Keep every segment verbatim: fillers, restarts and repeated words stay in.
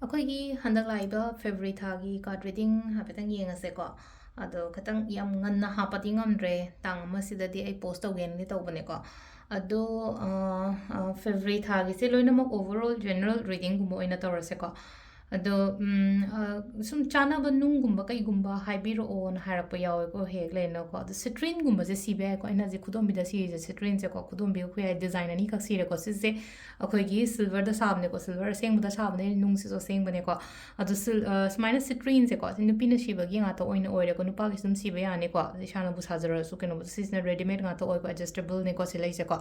ꯑꯩꯈꯣꯏꯒꯤ ꯍꯟꯗꯛ ꯂꯥꯛꯏꯕ February ꯊꯥꯒꯤ card reading ꯍꯥꯏꯐꯦꯠꯇꯪ ꯌꯦꯡꯉꯁꯦꯀꯣ꯫ ꯑꯗꯣ ꯈꯤꯇꯪ ꯌꯥꯝ ꯉꯟꯅ ꯍꯥꯞꯄꯗꯤ ꯉꯝꯗ꯭ꯔꯦ, ꯇꯥꯡ ꯑꯃꯁꯤꯗꯗꯤ ꯑꯩ post ꯇꯧꯒꯦꯅꯗꯤ ꯇꯧꯕꯅꯦꯀꯣ꯫ ꯑꯗꯣ ꯑ, ꯑ, February ꯊꯥꯒꯤꯁꯦ ꯂꯣꯏꯅꯃꯛ overall general readingꯒꯨꯝꯕ ꯑꯣꯏꯅ ꯇꯧꯔꯁꯦꯀꯣ꯫ ꯑꯗꯣ ꯎꯝ, ꯑ, ꯁꯨꯝ ꯆꯥꯅꯕ ꯅꯨꯡꯒꯨꯝꯕ ꯀꯩꯒꯨꯝꯕ ꯍꯥꯏꯕꯤꯔꯛꯑꯣꯅ ꯍꯥꯏꯔꯛꯄ ꯌꯥꯎꯋꯦꯀꯣ, ꯍꯦꯛ ꯂꯩꯅꯀꯣ꯫ ꯑꯗꯣ citrineꯒꯨꯝꯕꯁꯦ ꯁꯤꯕ ꯌꯥꯏꯀꯣ꯫ ꯑꯩꯅ ꯍꯧꯖꯤꯛ ꯈꯨꯗꯣꯝꯕꯤꯗ ꯁꯤꯔꯤꯁꯦ citrineꯁꯦꯀꯣ, ꯈꯨꯗꯣꯝꯕꯤ ꯑꯩꯈꯣꯏ ꯍꯥꯏ design ꯑꯅꯤꯈꯛ ꯁꯤꯔꯦꯀꯣ꯫ ꯁꯤꯁꯦ ꯑꯩꯈꯣꯏꯒꯤ silverꯗ ꯁꯥꯕꯅꯦꯀꯣ, silver ꯑꯁꯦꯡꯕꯗ ꯁꯥꯕꯅꯦ, ꯅꯨꯡꯁꯤꯁꯨ ꯑꯁꯦꯡꯕꯅꯦꯀꯣ꯫ ꯑꯗꯣ sil- ꯑ, ꯁꯨꯃꯥꯏꯅ citrineꯁꯦꯀꯣ, ꯁꯤ ꯅꯨꯄꯤꯅ ꯁꯤꯕꯒꯤ ꯉꯥꯛꯇ ꯑꯣꯏꯅ ꯑꯣꯏꯔꯦꯀꯣ, ꯅꯨꯄꯥꯒꯤꯁꯨ ꯑꯗꯨꯝ ꯁꯤꯕ ꯌꯥꯅꯤꯀꯣ꯫ ꯏꯁꯥꯅꯕꯨ ꯁꯥꯖꯔꯁꯨ ꯀꯩꯅꯣꯕꯨ, ꯁꯤꯁꯤꯅ readymade ꯉꯥꯛꯇ ꯑꯣꯏꯀꯣ, adjustableꯅꯦꯀꯣ ꯁꯤ ꯂꯩꯁꯦꯀꯣ꯫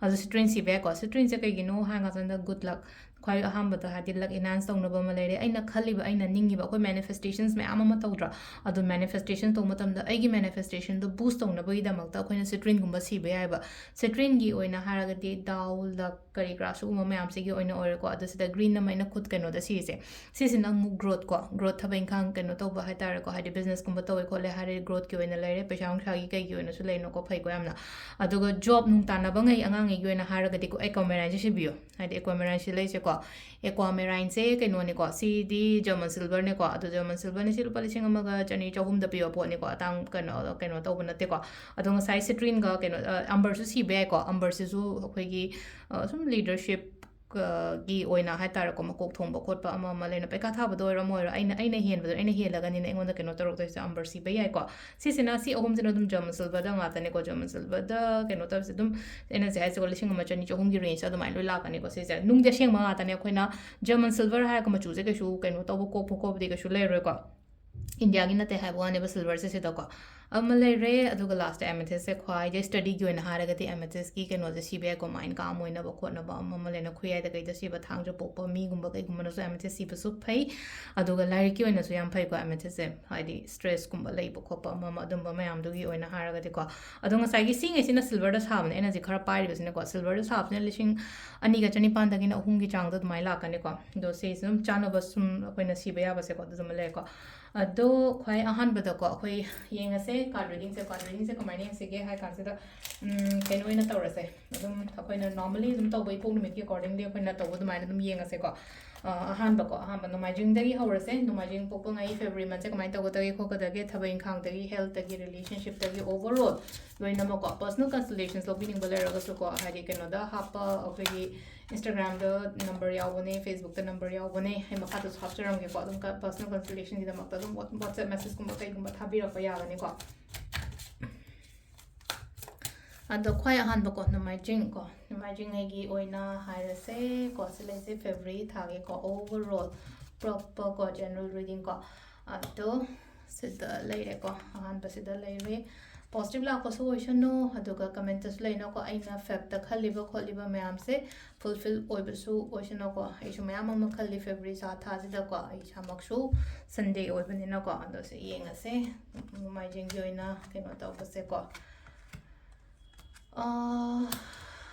ꯑꯗꯣ citrine ꯁꯤꯕ ꯌꯥꯏꯀꯣ꯫ Citrineꯁꯦ ꯀꯩꯒꯤꯅꯣ ꯍꯥꯏ ꯀꯥꯟꯗ good luck, ꯈ꯭ꯋꯥꯏ ꯑꯍꯥꯟꯕꯗ ꯍꯥꯏꯗꯤ luck enhance ꯇꯧꯅꯕ ꯑꯃ ꯂꯩꯔꯦ꯫ ꯑꯩꯅ ꯈꯜꯂꯤꯕ, ꯑꯩꯅ ꯅꯤꯡꯉꯤꯕ, ꯑꯩꯈꯣꯏ manifestations ꯃꯌꯥꯝ ꯑꯃ ꯇꯧꯗ꯭ꯔꯥ? ꯑꯗꯣ manifestation ꯇꯧꯕ ꯃꯇꯝꯗ ꯑꯩꯒꯤ manifestationꯗꯣ boost ꯇꯧꯅꯕꯒꯤꯗꯃꯛꯇ ꯑꯩꯈꯣꯏꯅ citrineꯒꯨꯝꯕ ꯁꯤꯕ ꯌꯥꯏꯑꯕ꯫ Citrineꯒꯤ ꯑꯣꯏꯅ ꯍꯥꯏꯔꯒꯗꯤ Dao, Luck, ꯀꯔꯤ ꯀꯔꯥ ꯁꯤꯒꯨꯝꯕ ꯃꯌꯥꯝꯁꯤꯒꯤ ꯑꯣꯏꯅ ꯑꯣꯏꯔꯦꯀꯣ꯫ ꯑꯗꯣ ꯁꯤꯗ green ꯑꯃ ꯑꯩꯅ ꯈꯨꯠ ꯀꯩꯅꯣꯗ ꯁꯤꯁꯦ, ꯁꯤꯁꯤꯅ ꯑꯃꯨꯛ growth ꯀꯣ, growth, ꯊꯕꯛ ꯏꯪꯈꯥꯡ ꯀꯩꯅꯣ ꯇꯧꯕ ꯍꯥꯏꯇꯥꯔꯦꯀꯣ, ꯍꯥꯏꯗꯤ businessꯀꯨꯝꯕ ꯇꯧꯋꯦ ꯈꯣꯠꯂꯦ ꯍꯥꯏꯔꯗꯤ growthꯀꯤ ꯑꯣꯏꯅ ꯂꯩꯔꯦ, ꯄꯩꯁꯥ ꯅꯨꯡꯁꯥꯒꯤ ꯀꯩꯒꯤ ꯑꯣꯏꯅꯁꯨ ꯂꯩꯅꯀꯣ, ꯐꯩꯀꯣ ꯌꯥꯝꯅ꯫ ꯑꯗꯨꯒ job ꯅꯨꯡ ꯇꯥꯟꯅꯕꯉꯩ ꯑꯉꯥꯡꯉꯩꯒꯤ ꯑꯣꯏꯅ ꯍꯥꯏꯔꯒꯗꯤꯀꯣ, aquamarineꯁꯦ ꯁꯤꯕꯤꯌꯣ, ꯍꯥꯏꯗꯤ aquamarineꯁꯦ ꯂꯩꯁꯦꯀꯣ꯫ Aquamarineꯁꯦ ꯀꯩꯅꯣꯅꯤꯀꯣ, ꯁꯤꯗꯤ German silverꯅꯦꯀꯣ꯫ ꯑꯗꯣ German silverꯅꯦ, ꯁꯤ ꯂꯨꯄꯥ ꯂꯤꯁꯤꯡ ꯑꯃꯒ ꯆꯅꯤ ꯆꯍꯨꯝꯗ ꯄꯤꯕ ꯄꯣꯠꯅꯤꯀꯣ, ꯑꯇꯥꯡ ꯀꯩꯅꯣ, ꯀꯩꯅꯣ ꯇꯧꯕ ꯅꯠꯇꯦꯀꯣ꯫ ꯑꯗꯣ ꯉꯁꯥꯏ citrineꯒ ꯀꯩꯅꯣ, ꯑ, amberꯁꯨ ꯁꯤꯕ ꯌꯥꯏꯀꯣ꯫ Amberꯁꯤꯁꯨ ꯑꯩꯈꯣꯏꯒꯤ, ꯑ, ꯁꯨꯝ leadership ꯀ-, ꯒꯤ ꯑꯣꯏꯅ ꯍꯥꯏꯇꯥꯔꯦꯀꯣ, ꯃꯀꯣꯛ ꯊꯣꯡꯕ ꯈꯣꯠꯄ ꯑꯃ ꯑꯃ ꯂꯩꯅ, ꯄꯩꯈꯥ ꯊꯥꯕꯗ ꯑꯣꯏꯔꯣ ꯑꯃ ꯑꯣꯏꯔꯣ, ꯑꯩꯅ, ꯑꯩꯅ ꯍꯦꯟꯕꯗꯣ, ꯑꯩꯅ ꯍꯦꯜꯂꯒꯅꯤꯅ ꯑꯩꯉꯣꯟꯗ ꯀꯩꯅꯣ ꯇꯧꯔꯛꯇꯣꯏꯁꯦ, amber ꯁꯤꯕ ꯌꯥꯏꯀꯣ꯫ ꯁꯤꯁꯤꯅ, ꯁꯤ ꯑꯍꯨꯝꯁꯤꯅ ꯑꯗꯨꯝ German silverꯗ ꯉꯥꯛꯇꯅꯦꯀꯣ, German silverꯗ ꯀꯩꯅꯣ ꯇꯧꯔꯤꯁꯦ ꯑꯗꯨꯝ, ꯑꯩꯅ ꯍꯧꯖꯤꯛ ꯍꯥꯏꯁꯦꯀꯣ, ꯂꯤꯁꯤꯡ ꯑꯃ ꯆꯅꯤ ꯆꯍꯨꯝꯒꯤ rangeꯇ ꯑꯗꯨꯃꯥꯏꯅ ꯂꯣꯏ ꯂꯥꯛꯀꯅꯤꯀꯣ꯫ ꯁꯤꯁꯦ ꯅꯨꯡꯗꯤ ꯑꯁꯦꯡꯕ ꯉꯥꯛꯇꯅꯦ, ꯑꯩꯈꯣꯏꯅ German silver ꯍꯥꯏꯔꯒ ꯃꯆꯨꯁꯦ ꯀꯩꯁꯨ ꯀꯩꯅꯣ ꯇꯧꯕ, ꯀꯣꯛꯄ ꯈꯣꯠꯄꯗꯤ ꯀꯩꯁꯨ ꯂꯩꯔꯣꯏꯀꯣ꯫ Indiaꯒꯤ ꯅꯠꯇꯦ ꯍꯥꯏꯕ ꯋꯥꯅꯦꯕ silverꯁꯦ ꯁꯤꯗꯀꯣ꯫ ꯑꯃ ꯂꯩꯔꯦ, ꯑꯗꯨꯒ lastꯇ amethystꯁꯦ ꯈ꯭ꯋꯥꯏꯗꯩ studyꯒꯤ ꯑꯣꯏꯅ ꯍꯥꯏꯔꯒꯗꯤ amethystꯀꯤ ꯀꯩꯅꯣꯁꯦ ꯁꯤꯕ ꯌꯥꯏꯀꯣ, mind calm ꯑꯣꯏꯅꯕ ꯈꯣꯠꯅꯕ ꯑꯃ ꯑꯃ ꯂꯩꯅ, ꯈꯨꯌꯥꯏꯗ ꯀꯩꯗ ꯁꯤꯕ, ꯊꯥꯡꯖ ꯄꯣꯛꯄ ꯃꯤꯒꯨꯝꯕ ꯀꯩꯒꯨꯝꯕꯅꯁꯨ amethyst ꯁꯤꯕꯁꯨ ꯐꯩ꯫ ꯑꯗꯨꯒ ꯂꯥꯏꯔꯤꯛꯀꯤ ꯑꯣꯏꯅꯁꯨ ꯌꯥꯝ ꯐꯩꯀꯣ amethystꯁꯦ, ꯍꯥꯏꯗꯤ stressꯀꯨꯝꯕ ꯂꯩꯕ ꯈꯣꯠꯄ ꯑꯃ ꯑꯃ ꯑꯗꯨꯝꯕ ꯃꯌꯥꯝꯗꯨꯒꯤ ꯑꯣꯏꯅ ꯍꯥꯏꯔꯒꯗꯤꯀꯣ꯫ ꯑꯗꯣ ꯉꯁꯥꯏꯒꯤ ꯁꯤꯉꯩꯁꯤꯅ silverꯗ ꯁꯥꯕꯅꯦ, ꯑꯩꯅ ꯍꯧꯖꯤꯛ ꯈꯔ ꯄꯥꯏꯔꯤꯕꯁꯤꯅꯀꯣ, silverꯗ ꯁꯥꯕꯁꯤꯅ ꯂꯤꯁꯤꯡ ꯑꯅꯤꯒ ꯆꯅꯤꯄꯥꯟꯗꯒꯤꯅ ꯑꯍꯨꯝꯒꯤ ꯆꯥꯡꯗ ꯑꯗꯨꯃꯥꯏꯅ ꯂꯥꯛꯀꯅꯤꯀꯣ꯫ ꯑꯗꯣ ꯁꯤꯁꯤ ꯑꯗꯨꯝ ꯆꯥꯅꯕ ꯁꯨꯝ ꯑꯩꯈꯣꯏꯅ ꯁꯤꯕ ꯌꯥꯕꯁꯦꯀꯣ, ꯑꯗꯨꯗꯨꯃ ꯂꯩꯔꯦꯀꯣ꯫ ꯑꯗꯣ ꯈ꯭ꯋꯥꯏ ꯑꯍꯥꯟꯕꯗꯀꯣ ꯑꯩꯈꯣꯏ ꯌꯦꯡꯉꯁꯦ card readingꯁꯦ꯫ Card readingꯁꯦ ꯀꯃꯥꯏꯅ ꯌꯦꯡꯁꯤꯒꯦ ꯍꯥꯏ ꯀꯥꯟꯁꯤꯗ, ꯎꯝ, ꯀꯩꯅꯣ ꯑꯣꯏꯅ ꯇꯧꯔꯁꯦ, ꯑꯗꯨꯝ ꯑꯩꯈꯣꯏꯅ normally ꯑꯗꯨꯝ ꯇꯧꯕ ꯏꯄꯣꯛ ꯅꯨꯃꯤꯠꯀꯤ accordingly ꯑꯩꯈꯣꯏꯅ ꯇꯧꯕ ꯑꯗꯨꯃꯥꯏꯅ ꯑꯗꯨꯝ ꯌꯦꯡꯉꯁꯦꯀꯣ꯫ ꯑ, ꯑꯍꯥꯟꯕꯀꯣ, ꯑꯍꯥꯟꯕ ꯅꯣꯡꯃꯥꯏꯖꯤꯡꯗꯒꯤ ꯍꯧꯔꯁꯦ꯫ ꯅꯣꯡꯃꯥꯏꯖꯤꯡ ꯄꯣꯛꯄ ꯉꯩ February monthꯁꯦ ꯀꯃꯥꯏꯅ ꯇꯧꯒꯗꯒꯦ ꯈꯣꯠꯀꯗꯒꯦ, ꯊꯕꯛ ꯏꯪꯈꯥꯡꯗꯒꯤ, healthꯇꯒꯤ, relationshipꯇꯒꯤ, overall ꯂꯣꯏꯅꯃꯛꯀꯣ, personal consultations ꯂꯧꯕꯤꯅꯤꯡꯕ ꯂꯩꯔꯒꯁꯨꯀꯣ, ꯍꯥꯏꯗꯤ ꯀꯩꯅꯣꯗ ꯍꯥꯞꯄ, ꯑꯩꯈꯣꯏꯒꯤ Instagramꯗ number ꯌꯥꯎꯕꯅꯦ, Facebookꯇ number ꯌꯥꯎꯕꯅꯦ, ꯑꯩ ꯃꯈꯥꯗꯁꯨ ꯍꯥꯞꯆꯔꯝꯒꯦꯀꯣ꯫ ꯑꯗꯨꯝ ꯀ-, personal consultationꯒꯤꯗꯃꯛꯇ ꯑꯗꯨꯝ Wha-, WhatsApp messageꯀꯨꯝꯕ ꯀꯩꯒꯨꯝꯕ ꯊꯥꯕꯤꯔꯛꯄ ꯌꯥꯒꯅꯤꯀꯣ꯫ ꯑꯗꯣ ꯈ꯭ꯋꯥꯏ ꯑꯍꯥꯟꯕꯀꯣ, ꯅꯣꯡꯃꯥꯏꯖꯤꯡꯀꯣ, ꯅꯣꯡꯃꯥꯏꯖꯤꯡ ꯑꯩꯒꯤ ꯑꯣꯏꯅ ꯍꯥꯏꯔꯁꯦꯀꯣ, ꯁꯤ ꯂꯩꯁꯦ February ꯊꯥꯒꯤꯀꯣ, overall properꯀꯣ, general readingꯀꯣ꯫ ꯑꯗꯣ ꯁꯤꯗ ꯂꯩꯔꯦꯀꯣ, ꯑꯍꯥꯟꯕꯁꯤꯗ ꯂꯩꯔꯦ꯫ Positive ꯂꯥꯛꯄꯁꯨ ꯑꯣꯏꯁꯅꯨ, ꯑꯗꯨꯒ commentꯇꯁꯨ ꯂꯩꯅꯀꯣ, ꯑꯩꯅ Febꯇ ꯈꯜꯂꯤꯕ ꯈꯣꯠꯂꯤꯕ ꯃꯌꯥꯝꯁꯦ fulfill ꯑꯣꯏꯕꯁꯨ ꯑꯣꯏꯁꯅꯨꯀꯣ꯫ ꯑꯩꯁꯨ ꯃꯌꯥꯝ ꯑꯃ ꯈꯜꯂꯤ February ꯊꯥ ꯊꯥꯁꯤꯗꯀꯣ, ꯑꯩ ꯏꯁꯥꯃꯛꯁꯨ Sunday ꯑꯣꯏꯕꯅꯤꯅꯀꯣ꯫ ꯑꯗꯣ ꯁꯤ ꯌꯦꯡꯉꯁꯦ, ꯅꯣꯡꯃꯥꯏꯖꯤꯡꯒꯤ ꯑꯣꯏꯅ ꯀꯩꯅꯣ ꯇꯧꯕꯁꯦꯀꯣ꯫ ꯑꯥ,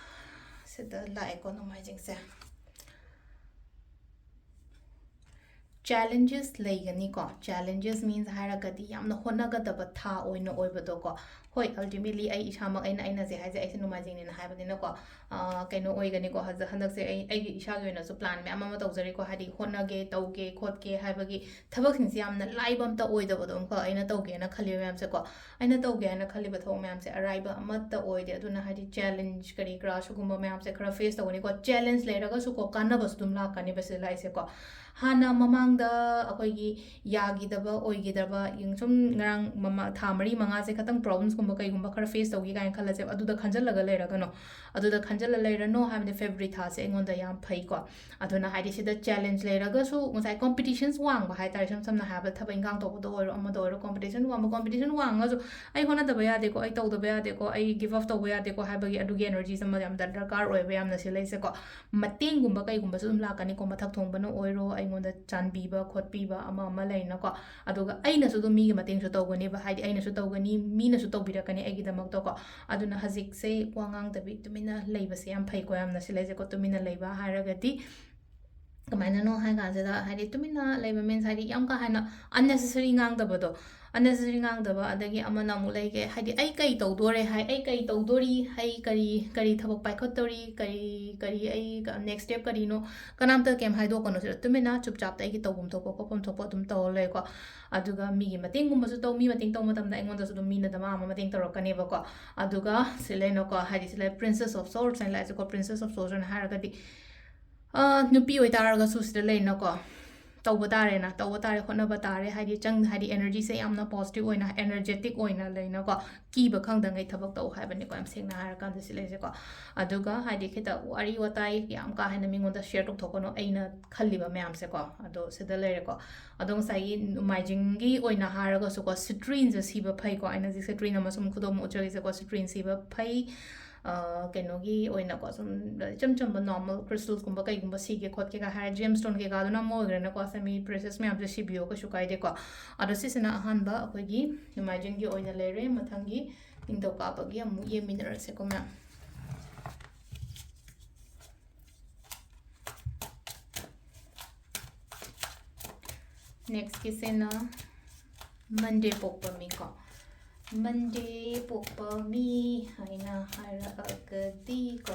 ꯁꯤꯗ ꯂꯥꯛꯑꯦꯀꯣ ꯅꯣꯡꯃꯥꯏꯖꯤꯡꯁꯦ꯫ Challenges ꯂꯩꯒꯅꯤꯀꯣ꯫ Challenges means ꯍꯥꯏꯔꯒꯗꯤ ꯌꯥꯝꯅ ꯍꯣꯠꯅꯒꯗꯕ ꯊꯥ ꯑꯣꯏꯅ ꯑꯣꯏꯕꯗꯣꯀꯣ꯫ ꯍꯣꯏ, ultimately ꯑꯩ ꯏꯁꯥꯃꯛ, ꯑꯩꯅ, ꯑꯩꯅꯁꯦ ꯍꯥꯏꯁꯦ, ꯑꯩꯁꯦ ꯅꯣꯡꯃꯥꯏꯖꯤꯡꯅꯦꯅ ꯍꯥꯏꯕꯅꯤꯅꯀꯣ, ꯑꯥ, ꯀꯩꯅꯣ ꯑꯣꯏꯒꯅꯤꯀꯣ, ꯍꯟꯗꯛ-, ꯍꯟꯗꯛꯁꯦ ꯑꯩ, ꯑꯩꯒꯤ ꯏꯁꯥꯒꯤ ꯑꯣꯏꯅꯁꯨ plan ꯃꯌꯥꯝ ꯑꯃ ꯇꯧꯖꯔꯤꯀꯣ, ꯍꯥꯏꯗꯤ ꯍꯣꯠꯅꯒꯦ, ꯇꯧꯒꯦ, ꯈꯣꯠꯀꯦ ꯍꯥꯏꯕꯒꯤ ꯊꯕꯛꯁꯤꯡꯁꯦ ꯌꯥꯝꯅ ꯂꯥꯏꯕ ꯑꯝꯇ ꯑꯣꯏꯗꯕꯗꯣ, ꯑꯃꯈꯛ ꯑꯩꯅ ꯇꯧꯒꯦꯅ ꯈꯜꯂꯤꯕ ꯃꯌꯥꯝꯁꯦꯀꯣ, ꯑꯩꯅ ꯇꯧꯒꯦ ꯍꯥꯏꯅ ꯈꯜꯂꯤꯕ ꯊꯕꯛ ꯃꯌꯥꯝꯁꯦ ꯑꯔꯥꯏꯕ ꯑꯃꯠꯇ ꯑꯣꯏꯗꯦ꯫ ꯑꯗꯨꯅ ꯍꯥꯏꯗꯤ challenge ꯀꯔꯤ ꯀꯔꯥ ꯁꯤꯒꯨꯝꯕ ꯃꯌꯥꯝꯁꯦ ꯈꯔ face ꯇꯧꯒꯅꯤꯀꯣ꯫ Challenge ꯂꯩꯔꯒꯁꯨꯀꯣ, ꯀꯥꯟꯅꯕꯁꯨ ꯑꯗꯨꯝ ꯂꯥꯛꯀꯅꯦꯕ ꯁꯤꯗ ꯂꯥꯛꯏꯁꯦꯀꯣ꯫ ꯍꯥꯟꯅ ꯃꯃꯥꯡꯗ ꯑꯩꯈꯣꯏꯒꯤ ꯌꯥꯈꯤꯗꯕ, ꯑꯣꯏꯈꯤꯗꯕ, ꯌꯦꯡ-, ꯁꯨꯝ ꯉꯔꯥꯡ ꯃꯃꯥ-, ꯊꯥ ꯃꯔꯤ ꯃꯉꯥꯁꯦ ꯈꯇꯪ problemsꯀꯨꯝꯕ ꯀꯩꯒꯨꯝꯕ ꯈꯔ face ꯇꯧꯈꯤ ꯀꯥꯏꯅ ꯈꯜꯂꯁꯦꯕ, ꯑꯗꯨꯗ ꯈꯟꯖꯜꯂꯒ ꯂꯩꯔꯒꯅꯣ꯫ ꯑꯗꯨꯗ ꯈꯟꯖꯜꯂ ꯂꯩꯔꯅꯣ ꯍꯥꯏꯕꯗꯤ February ꯊꯥꯁꯦ ꯑꯩꯉꯣꯟꯗ ꯌꯥꯝ ꯐꯩꯀꯣ꯫ ꯑꯗꯨꯅ ꯍꯥꯏꯗꯤ ꯁꯤꯗ challenge ꯂꯩꯔꯒꯁꯨ, ꯉꯁꯥꯏ competitions ꯋꯥꯡꯕ ꯍꯥꯏ ꯇꯥꯔꯦ, ꯏꯁꯝ ꯁꯝꯅ ꯍꯥꯏꯔꯕꯗ ꯊꯕꯛ ꯏꯟꯈꯥꯡ ꯇꯧꯕꯗ ꯑꯣꯏꯔꯣ, ꯑꯃꯗ ꯑꯣꯏꯔꯣ, competition ꯋꯥꯡꯕ, competition ꯋꯥꯡꯉꯒꯁꯨ ꯑꯩ ꯍꯣꯠꯅꯗꯕ ꯌꯥꯗꯦꯀꯣ, ꯑꯩ ꯇꯧꯗꯕ ꯌꯥꯗꯦꯀꯣ, ꯑꯩ give up ꯇꯧꯕ ꯌꯥꯗꯦꯀꯣ ꯍꯥꯏꯕꯒꯤ ꯑꯗꯨꯒꯤ energies ꯑꯃ ꯌꯥꯝ ꯗꯔꯀꯥꯔ ꯑꯣꯏꯕ ꯌꯥꯝꯅ ꯁꯤ ꯂꯩꯁꯦꯀꯣ꯫ ꯃꯇꯦꯡꯒꯨꯝꯕ ꯀꯩꯒꯨꯝꯕꯁꯨ ꯑꯗꯨꯝ ꯂꯥꯛꯀꯅꯤꯀꯣ, ꯃꯊꯛ ꯊꯣꯡꯕꯅ ꯑꯣꯏꯔꯣ, ꯑꯩꯉꯣꯟꯗ ꯆꯥꯟꯕꯤꯕ ꯈꯣꯠꯄꯤꯕ ꯑꯃ ꯑꯃ ꯂꯩꯅꯀꯣ꯫ ꯑꯗꯨꯒ ꯑꯩꯅꯁꯨ ꯑꯗꯨꯝ ꯃꯤꯒꯤ ꯃꯇꯦꯡꯁꯨ ꯇꯧꯒꯅꯦꯕ, ꯍꯥꯏꯗꯤ ꯑꯩꯅꯁꯨ ꯇꯧꯒꯅꯤ, ꯃꯤꯅꯁꯨ ꯇꯧꯕꯤꯔꯛꯀꯅꯤ ꯑꯩꯒꯤꯗꯃꯛꯇꯀꯣ꯫ ꯑꯗꯨꯅ ꯍꯧꯖꯤꯛꯁꯦ ꯋꯥ ꯉꯥꯡꯗꯕꯤ ꯇꯨꯃꯤꯟꯅ ꯂꯩꯕꯁꯦ ꯌꯥꯝ ꯐꯩꯀꯣ, ꯌꯥꯝꯅ ꯁꯤ ꯂꯩꯁꯦꯀꯣ꯫ ꯇꯨꯃꯤꯟꯅ ꯂꯩꯕ ꯍꯥꯏꯔꯒꯗꯤ ꯀꯃꯥꯏꯅꯅꯣ ꯍꯥꯏ ꯀꯥꯟꯁꯤꯗ, ꯍꯥꯏꯗꯤ ꯇꯨꯃꯤꯟꯅ ꯂꯩꯕ means ꯍꯥꯏꯗꯤ ꯌꯥꯝ ꯀꯥ ꯍꯦꯟꯅ unnecessary ꯉꯥꯡꯗꯕꯗꯣ, unnecessary ꯉꯥꯡꯗꯕ, ꯑꯗꯒꯤ ꯑꯃꯅ ꯑꯃꯨꯛ ꯂꯩꯒꯦ, ꯍꯥꯏꯗꯤ ꯑꯩ ꯀꯩ ꯇꯧꯗꯣꯔꯦ ꯍꯥꯏ, ꯑꯩ ꯀꯩ ꯇꯧꯗꯣꯔꯤ, ꯑꯩ ꯀꯔꯤ, ꯀꯔꯤ ꯊꯕꯛ ꯄꯥꯏꯈꯠꯇꯧꯔꯤ, ꯀꯔꯤ, ꯀꯔꯤ ꯑꯩ ꯀ-, next step ꯀꯔꯤꯅꯣ, ꯀꯅꯥꯝꯇ ꯀꯩꯝ ꯍꯥꯏꯗꯣꯛꯀꯅꯨ, ꯁꯤꯗ ꯇꯨꯃꯤꯟꯅ ꯆꯨꯞꯆꯥꯞꯇ ꯑꯩꯒꯤ ꯇꯧꯐꯝ ꯊꯣꯛꯄ, ꯈꯣꯠꯐꯝ ꯊꯣꯛꯄ ꯑꯗꯨꯝ ꯇꯧꯔ ꯂꯩꯀꯣ꯫ ꯑꯗꯨꯒ ꯃꯤꯒꯤ ꯃꯇꯦꯡꯒꯨꯝꯕꯁꯨ ꯇꯧ, ꯃꯤ ꯃꯇꯦꯡ ꯇꯧꯕ ꯃꯇꯝꯗ ꯑꯩꯉꯣꯟꯗꯁꯨ ꯑꯗꯨꯝ ꯃꯤꯅ ꯗꯃꯥ ꯑꯃ ꯃꯇꯦꯡ ꯇꯧꯔꯛꯀꯅꯦꯕꯀꯣ꯫ ꯑꯗꯨꯒ ꯁꯤ ꯂꯩꯅꯀꯣ, ꯍꯥꯏꯗꯤ ꯁꯤ ꯂꯩ Princess of Swords ꯍꯥꯏꯅ ꯂꯥꯛꯏꯁꯦꯀꯣ, Princess of Swords ꯍꯥꯏꯅ ꯍꯥꯏꯔꯒꯗꯤ, ꯑ, ꯅꯨꯄꯤ ꯑꯣꯏꯇꯥꯔꯒꯁꯨ ꯁꯤꯗ ꯂꯩꯅꯀꯣ, ꯇꯧꯕ ꯇꯥꯔꯦꯅ, ꯇꯧꯕ ꯇꯥꯔꯦ, ꯍꯣꯠꯅꯕ ꯇꯥꯔꯦ, ꯍꯥꯏꯗꯤ ꯆꯪ-, ꯍꯥꯏꯗꯤ energyꯁꯦ ꯌꯥꯝꯅ positive ꯑꯣꯏꯅ, energetic ꯑꯣꯏꯅ ꯂꯩꯅꯀꯣ, ꯀꯤꯕ ꯈꯪꯗꯉꯩ ꯊꯕꯛ ꯇꯧ ꯍꯥꯏꯕꯅꯤꯀꯣ, ꯌꯥꯝ ꯁꯦꯡꯅ ꯍꯥꯏꯔꯀꯥꯟꯗ ꯁꯤ ꯂꯩꯁꯦꯀꯣ꯫ ꯑꯗꯨꯒ ꯍꯥꯏꯗꯤ ꯈꯤꯇ ꯋꯥꯔꯤ ꯋꯥꯇꯥꯏ ꯌꯥꯝ ꯀꯥ ꯍꯦꯟꯅ ꯃꯤꯉꯣꯟꯗ share ꯇꯧꯊꯣꯛꯀꯅꯨ, ꯑꯩꯅ ꯈꯜꯂꯤꯕ ꯃꯌꯥꯝꯁꯦꯀꯣ꯫ ꯑꯗꯣ ꯁꯤꯗ ꯂꯩꯔꯦꯀꯣ꯫ ꯑꯗꯣ ꯉꯁꯥꯏꯒꯤ ꯅꯣꯡꯃꯥꯏꯖꯤꯡꯒꯤ ꯑꯣꯏꯅ ꯍꯥꯔꯒꯁꯨꯀꯣ, citrineꯁꯦ ꯁꯤꯕ ꯐꯩꯀꯣ꯫ ꯑꯩꯅ ꯍꯧꯖꯤꯛ citrine ꯑꯃ ꯁꯨꯝ ꯈꯨꯗꯣꯝ ꯎꯠꯆꯔꯤꯁꯦꯀꯣ, citrine ꯁꯤꯕ ꯐꯩ꯫ ꯑ, ꯀꯩꯅꯣꯒꯤ ꯑꯣꯏꯅꯀꯣ, ꯁꯨꯝ ꯏꯆꯝ ꯆꯝꯕ normal crystals ꯀꯨꯝꯕ ꯀꯩꯒꯨꯝꯕ ꯁꯤꯒꯦ ꯈꯣꯠꯀꯦꯒ ꯍꯥꯏꯔ, gemstone ꯀꯩꯀꯥꯗꯨꯅ ꯑꯃ ꯑꯣꯏꯈ꯭ꯔꯦꯅꯀꯣ, semi precious ꯃꯌꯥꯝꯁꯦ ꯁꯤꯕꯤꯌꯣ, ꯀꯩꯁꯨ ꯀꯥꯏꯗꯦꯀꯣ꯫ ꯑꯗꯣ ꯁꯤꯁꯤꯅ ꯑꯍꯥꯟꯕ ꯑꯩꯈꯣꯏꯒꯤ ꯅꯣꯡꯃꯥꯏꯖꯤꯡꯒꯤ ꯑꯣꯏꯅ ꯂꯩꯔꯦ꯫ ꯃꯊꯪꯒꯤ ꯅꯤꯡꯊꯧꯀꯥꯕꯒꯤ ꯑꯃꯨꯛ ꯌꯦꯡꯃꯤꯟꯅꯔꯁꯦꯀꯣ ꯃꯌꯥꯝ꯫ Nextꯀꯤꯁꯤꯅ Monday ꯄꯣꯛꯄ ꯃꯤꯀꯣ꯫ Monday ꯄꯣꯛꯄ ꯃꯤ ꯍꯥꯏꯅ ꯍꯥꯏꯔꯛꯑꯒꯗꯤꯀꯣ,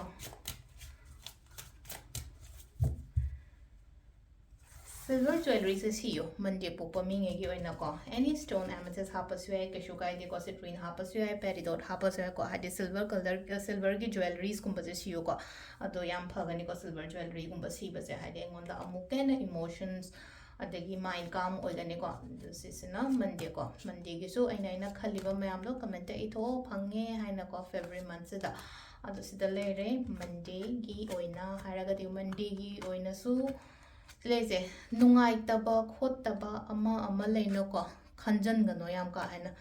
silver jewelleryꯁꯦ ꯁꯤꯌꯣ, Monday ꯄꯣꯛꯄ ꯃꯤꯉꯩꯒꯤ ꯑꯣꯏꯅꯀꯣ꯫ Any stone, amethyst ꯍꯥꯞꯄꯁꯨ ꯌꯥꯏ, ꯀꯩꯁꯨ ꯀꯥꯏꯗꯦꯀꯣ, citrine ꯍꯥꯞꯄꯁꯨ ꯌꯥꯏ, peridot ꯍꯥꯞꯄꯁꯨ ꯌꯥꯏꯀꯣ, ꯍꯥꯏꯗꯤ silver colour, silverꯒꯤ jewellerieꯁꯀꯨꯝꯕꯁꯦ ꯁꯤꯌꯨꯀꯣ꯫ ꯑꯗꯣ ꯌꯥꯝ ꯐꯒꯅꯤꯀꯣ, silver jewelleryꯒꯨꯝꯕ ꯁꯤꯕꯁꯦ, ꯍꯥꯏꯗꯤ ꯑꯩꯉꯣꯟꯗ ꯑꯃꯨꯛꯀ ꯍꯦꯟꯅ emotions ꯑꯗꯒꯤ mind calm ꯑꯣꯏꯒꯅꯤꯀꯣ꯫ ꯑꯗꯨ ꯁꯤꯁꯤꯅ Mondayꯀꯣ, Mondayꯒꯤꯁꯨ ꯑꯩꯅ, ꯑꯩꯅ ꯈꯜꯂꯤꯕ ꯃꯌꯥꯝꯗꯣ commentꯇ ꯏꯊꯣꯛꯑꯣ, ꯐꯪꯉꯦ ꯍꯥꯏꯅꯀꯣ, February monthꯁꯤꯗ꯫ ꯑꯗꯣ ꯁꯤꯗ ꯂꯩꯔꯦ, Mondayꯒꯤ ꯑꯣꯏꯅ ꯍꯥꯏꯔꯒꯗꯤ, Mondayꯒꯤ ꯑꯣꯏꯅꯁꯨ ꯂꯩꯁꯦ, ꯅꯨꯡꯉꯥꯏꯇꯕ ꯈꯣꯠꯇꯕ ꯑꯃ ꯑꯃ ꯂꯩꯅꯀꯣ, ꯈꯟꯖꯟꯒꯅꯣ ꯌꯥꯝ ꯀꯥ ꯍꯦꯟꯅ꯫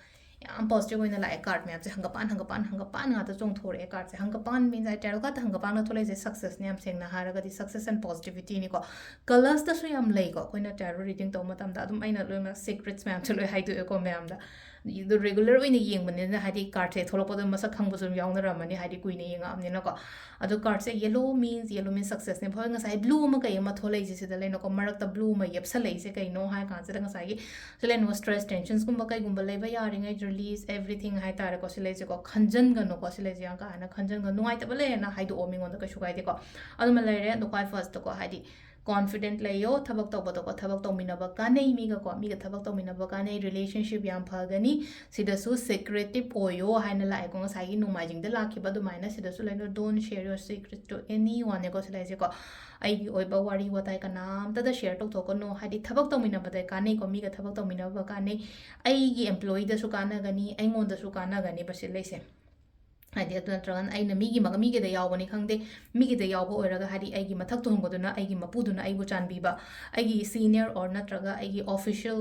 ꯌꯥꯝ positive ꯑꯣꯏꯅ ꯂꯥꯛꯑꯦ card ꯃꯌꯥꯝꯁꯦ, ꯍꯪꯒꯄꯥꯟ, ꯍꯪꯒꯄꯥꯟ, ꯍꯪꯒꯄꯥꯟ ꯉꯥꯛꯇ ꯆꯣꯡꯊꯣꯔꯛꯑꯦ cardꯁꯦ꯫ ꯍꯪꯒꯄꯥꯟ means, ꯍꯥꯏ, tarot cardꯇ ꯍꯪꯒꯄꯥꯟꯒ ꯊꯣꯛꯂꯛꯏꯁꯦ successꯅꯦ, ꯌꯥꯝ ꯁꯦꯡꯅ ꯍꯥꯏꯔꯒꯗꯤ success and positivityꯅꯤꯀꯣ꯫ Colorsꯇꯁꯨ ꯌꯥꯝ ꯂꯩꯀꯣ, ꯑꯩꯈꯣꯏꯅ tarot reading ꯇꯧꯕ ꯃꯇꯝꯗ ꯑꯗꯨꯝ ꯑꯩꯅ ꯂꯣꯏꯅꯃꯛ secrets ꯃꯌꯥꯝꯁꯨ ꯂꯣꯏ ꯍꯥꯏꯗꯣꯛꯑꯦꯀꯣ ꯃꯌꯥꯝꯗ꯫ ꯑꯗꯨ ꯔꯤꯒꯨꯂꯔ ꯑꯣꯏꯅ ꯌꯦꯡꯕꯅꯤꯅ, ꯍꯥꯏꯗꯤ, ꯀꯥꯔꯠꯁꯦ ꯊꯣꯛꯂꯛꯄꯗ ꯃꯁꯛ ꯈꯪꯕꯁꯨ ꯑꯗꯨꯝ ꯌꯥꯎꯅꯔꯝꯃꯅꯤ, ꯍꯥꯏꯗꯤ, ꯀꯨꯏꯅ ꯌꯦꯡꯉꯛꯑꯕꯅꯤꯅꯀꯣ꯫ ꯑꯗꯣ ꯀꯥꯔꯠꯁꯦ yellow means, yellow means successꯅꯦ꯫ ꯍꯣꯏ, ꯉꯁꯥꯏ ꯕ꯭ꯂꯨ ꯑꯃ ꯀꯩ ꯑꯃ ꯊꯣꯛꯂꯛꯏꯁꯦ ꯁꯤꯗ ꯂꯩꯅꯀꯣ, ꯃꯔꯛꯇ ꯕ꯭ꯂꯨ ꯑꯃ ꯌꯦꯞꯁꯜꯂꯛꯏꯁꯦ ꯀꯩꯅꯣ ꯍꯥꯏ ꯀꯥꯟꯁꯤꯗ, ꯉꯁꯥꯏꯒꯤ ꯁꯤ ꯂꯩꯅꯀꯣ, stress, tensionsꯀꯨꯝꯕ ꯀꯩꯒꯨꯝꯕ ꯂꯩꯕ ꯌꯥꯔꯤꯉꯩ release everything ꯍꯥꯏ ꯇꯥꯔꯦꯀꯣ꯫ ꯁꯤ ꯂꯩꯁꯦꯀꯣ, ꯈꯟꯖꯟꯒꯅꯨꯀꯣ, ꯁꯤ ꯂꯩꯁꯦ ꯌꯥꯝ ꯀꯥ ꯍꯦꯟꯅ ꯈꯟꯖꯟꯒꯅꯨ, ꯅꯨꯡꯉꯥꯏꯇꯕ ꯂꯩꯔꯦꯅ ꯍꯥꯏꯗꯣꯛꯑꯣ ꯃꯤꯉꯣꯟꯗ, ꯀꯩꯁꯨ ꯀꯥꯏꯗꯦꯀꯣ꯫ ꯑꯗꯨꯃ ꯂꯩꯔꯦ꯫ ꯑꯗꯣ ꯈ꯭ꯋꯥꯏ ꯐꯥꯔꯁꯇꯀꯣ, ꯍꯥꯏꯗꯤ, confident ꯂꯩꯌꯣ꯫ ꯊꯕꯛ ꯇꯧꯕꯗꯀꯣ, ꯊꯕꯛ ꯇꯧꯃꯤꯟꯅꯕ ꯀꯥꯟꯅꯩ ꯃꯤꯒꯀꯣ, ꯃꯤꯒ ꯊꯕꯛ ꯇꯧꯃꯤꯟꯅꯕ ꯀꯥꯟꯅꯩ, relationship ꯌꯥꯝ ꯐꯒꯅꯤ꯫ ꯁꯤꯗꯁꯨ secretive ꯑꯣꯏꯌꯣ ꯍꯥꯏꯅ ꯂꯥꯛꯑꯦꯀꯣ, ꯉꯁꯥꯏꯒꯤ ꯅꯣꯡꯃꯥꯏꯖꯤꯡꯗ ꯂꯥꯛꯈꯤꯕ ꯑꯗꯨꯃꯥꯏꯅ꯫ ꯁꯤꯗꯁꯨ ꯂꯩꯅꯣ, don't share your secret to anyone ꯀꯣ, ꯁꯤ ꯂꯩꯁꯦꯀꯣ꯫ ꯑꯩꯒꯤ ꯑꯣꯏꯕ ꯋꯥꯔꯤ ꯋꯥꯇꯥꯏ ꯀꯅꯥꯝꯇꯗ share ꯇꯧꯊꯣꯛꯀꯅꯨ꯫ ꯍꯥꯏꯗꯤ, ꯊꯕꯛ ꯇꯧꯃꯤꯟꯅꯕꯗ ꯀꯥꯟꯅꯩꯀꯣ, ꯃꯤꯒ ꯊꯕꯛ ꯇꯧꯃꯤꯟꯅꯕ ꯀꯥꯟꯅꯩ, ꯑꯩꯒꯤ employeeꯗꯁꯨ ꯀꯥꯟꯅꯒꯅꯤ, ꯑꯩꯉꯣꯟꯗꯁꯨ ꯀꯥꯟꯅꯒꯅꯦꯕ ꯁꯤ ꯂꯩꯁꯦ꯫ ꯍꯥꯏꯗꯤ, ꯑꯗꯨ ꯅꯠꯇ꯭ꯔꯒꯅ ꯑꯩꯅ ꯃꯤꯒꯤ ꯃ-, ꯃꯤꯒꯤꯗ ꯌꯥꯎꯕꯅꯤ ꯈꯪꯗꯦ, ꯃꯤꯒꯤꯗ ꯌꯥꯎꯕ ꯑꯣꯏꯔꯒ, ꯍꯥꯏꯗꯤ, ꯑꯩꯒꯤ ꯃꯊꯛ ꯊꯣꯡꯕꯗꯨꯅ ꯑꯩꯒꯤ ꯃꯄꯨꯗꯨꯅ ꯑꯩꯕꯨ ꯆꯥꯟꯕꯤꯕ, ꯑꯩꯒꯤ senior or ꯅꯠꯇ꯭ꯔꯒ ꯑꯩꯒꯤ official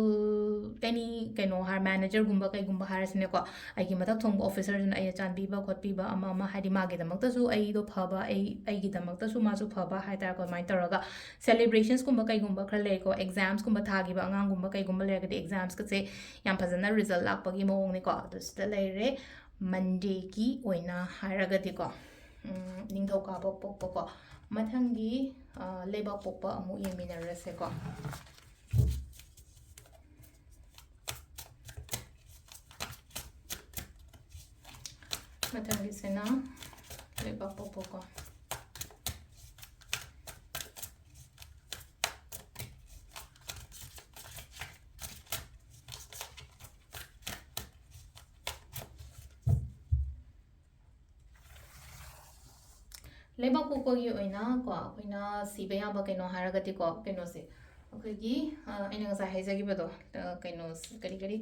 any ꯀꯩꯅꯣ ꯍꯥꯏ, managerꯒꯨꯝꯕ ꯀꯩꯒꯨꯝꯕ ꯍꯥꯏꯔꯁꯤꯅꯦꯀꯣ, ꯑꯩꯒꯤ ꯃꯊꯛ ꯊꯣꯡꯕ officerꯗꯨꯅ ꯑꯩꯅ ꯆꯥꯟꯕꯤꯕ ꯈꯣꯠꯄꯤꯕ ꯑꯃ ꯑꯃ, ꯍꯥꯏꯗꯤ, ꯃꯥꯒꯤꯗꯃꯛꯇꯁꯨ ꯑꯩꯗꯣ ꯐꯕ, ꯑꯩ, ꯑꯩꯒꯤꯗꯃꯛꯇꯁꯨ ꯃꯥꯁꯨ ꯐꯕ ꯍꯥꯏ ꯇꯥꯔꯦꯀꯣ꯫ ꯑꯗꯨꯃꯥꯏꯅ ꯇꯧꯔꯒ celebrationsꯀꯨꯝꯕ ꯀꯩꯒꯨꯝꯕ ꯈꯔ ꯂꯩꯀꯣ, examsꯀꯨꯝꯕ ꯊꯥꯈꯤꯕ ꯑꯉꯥꯡꯒꯨꯝꯕ ꯀꯩꯒꯨꯝꯕ ꯂꯩꯔꯒꯗꯤ examsꯀꯁꯦ ꯌꯥꯝ ꯐꯖꯅ result ꯂꯥꯛꯄꯒꯤ ꯃꯑꯣꯡꯅꯤꯀꯣ꯫ ꯑꯗꯨ ꯁꯤꯗ ꯂꯩꯔꯦ꯫ Mondayꯒꯤ ꯑꯣꯏꯅ ꯍꯥꯏꯔꯒꯗꯤꯀꯣ, ꯎꯝ, ꯅꯤꯡꯊꯧꯀꯥꯕ ꯄꯣꯛꯄꯀꯣ꯫ ꯃꯊꯪꯒꯤ, ꯑ, ꯂꯩꯕꯥꯛ ꯄꯣꯛꯄ ꯑꯃꯨꯛ ꯌꯦꯡꯃꯤꯟꯅꯔꯁꯦꯀꯣ꯫ ꯃꯊꯪꯒꯤꯁꯤꯅ ꯂꯩꯕꯥꯛ ꯄꯣꯛꯄꯀꯣ꯫ ꯂꯩꯕꯥꯛ ꯄꯣꯛꯄꯒꯤ ꯑꯣꯏꯅ ꯀꯣ, ꯑꯩꯈꯣꯏꯅ ꯁꯤꯕ ꯌꯥꯕ ꯀꯩꯅꯣ ꯍꯥꯏꯔꯒꯗꯤꯀꯣ, ꯀꯩꯅꯣꯁꯦ, ꯑꯩꯈꯣꯏꯒꯤ, ꯑ, ꯑꯩꯅ ꯉꯁꯥꯏ ꯍꯥꯏꯖꯈꯤꯕꯗꯣ, ꯑ, ꯀꯩꯅꯣ, ꯀꯔꯤ, ꯀꯔꯤ,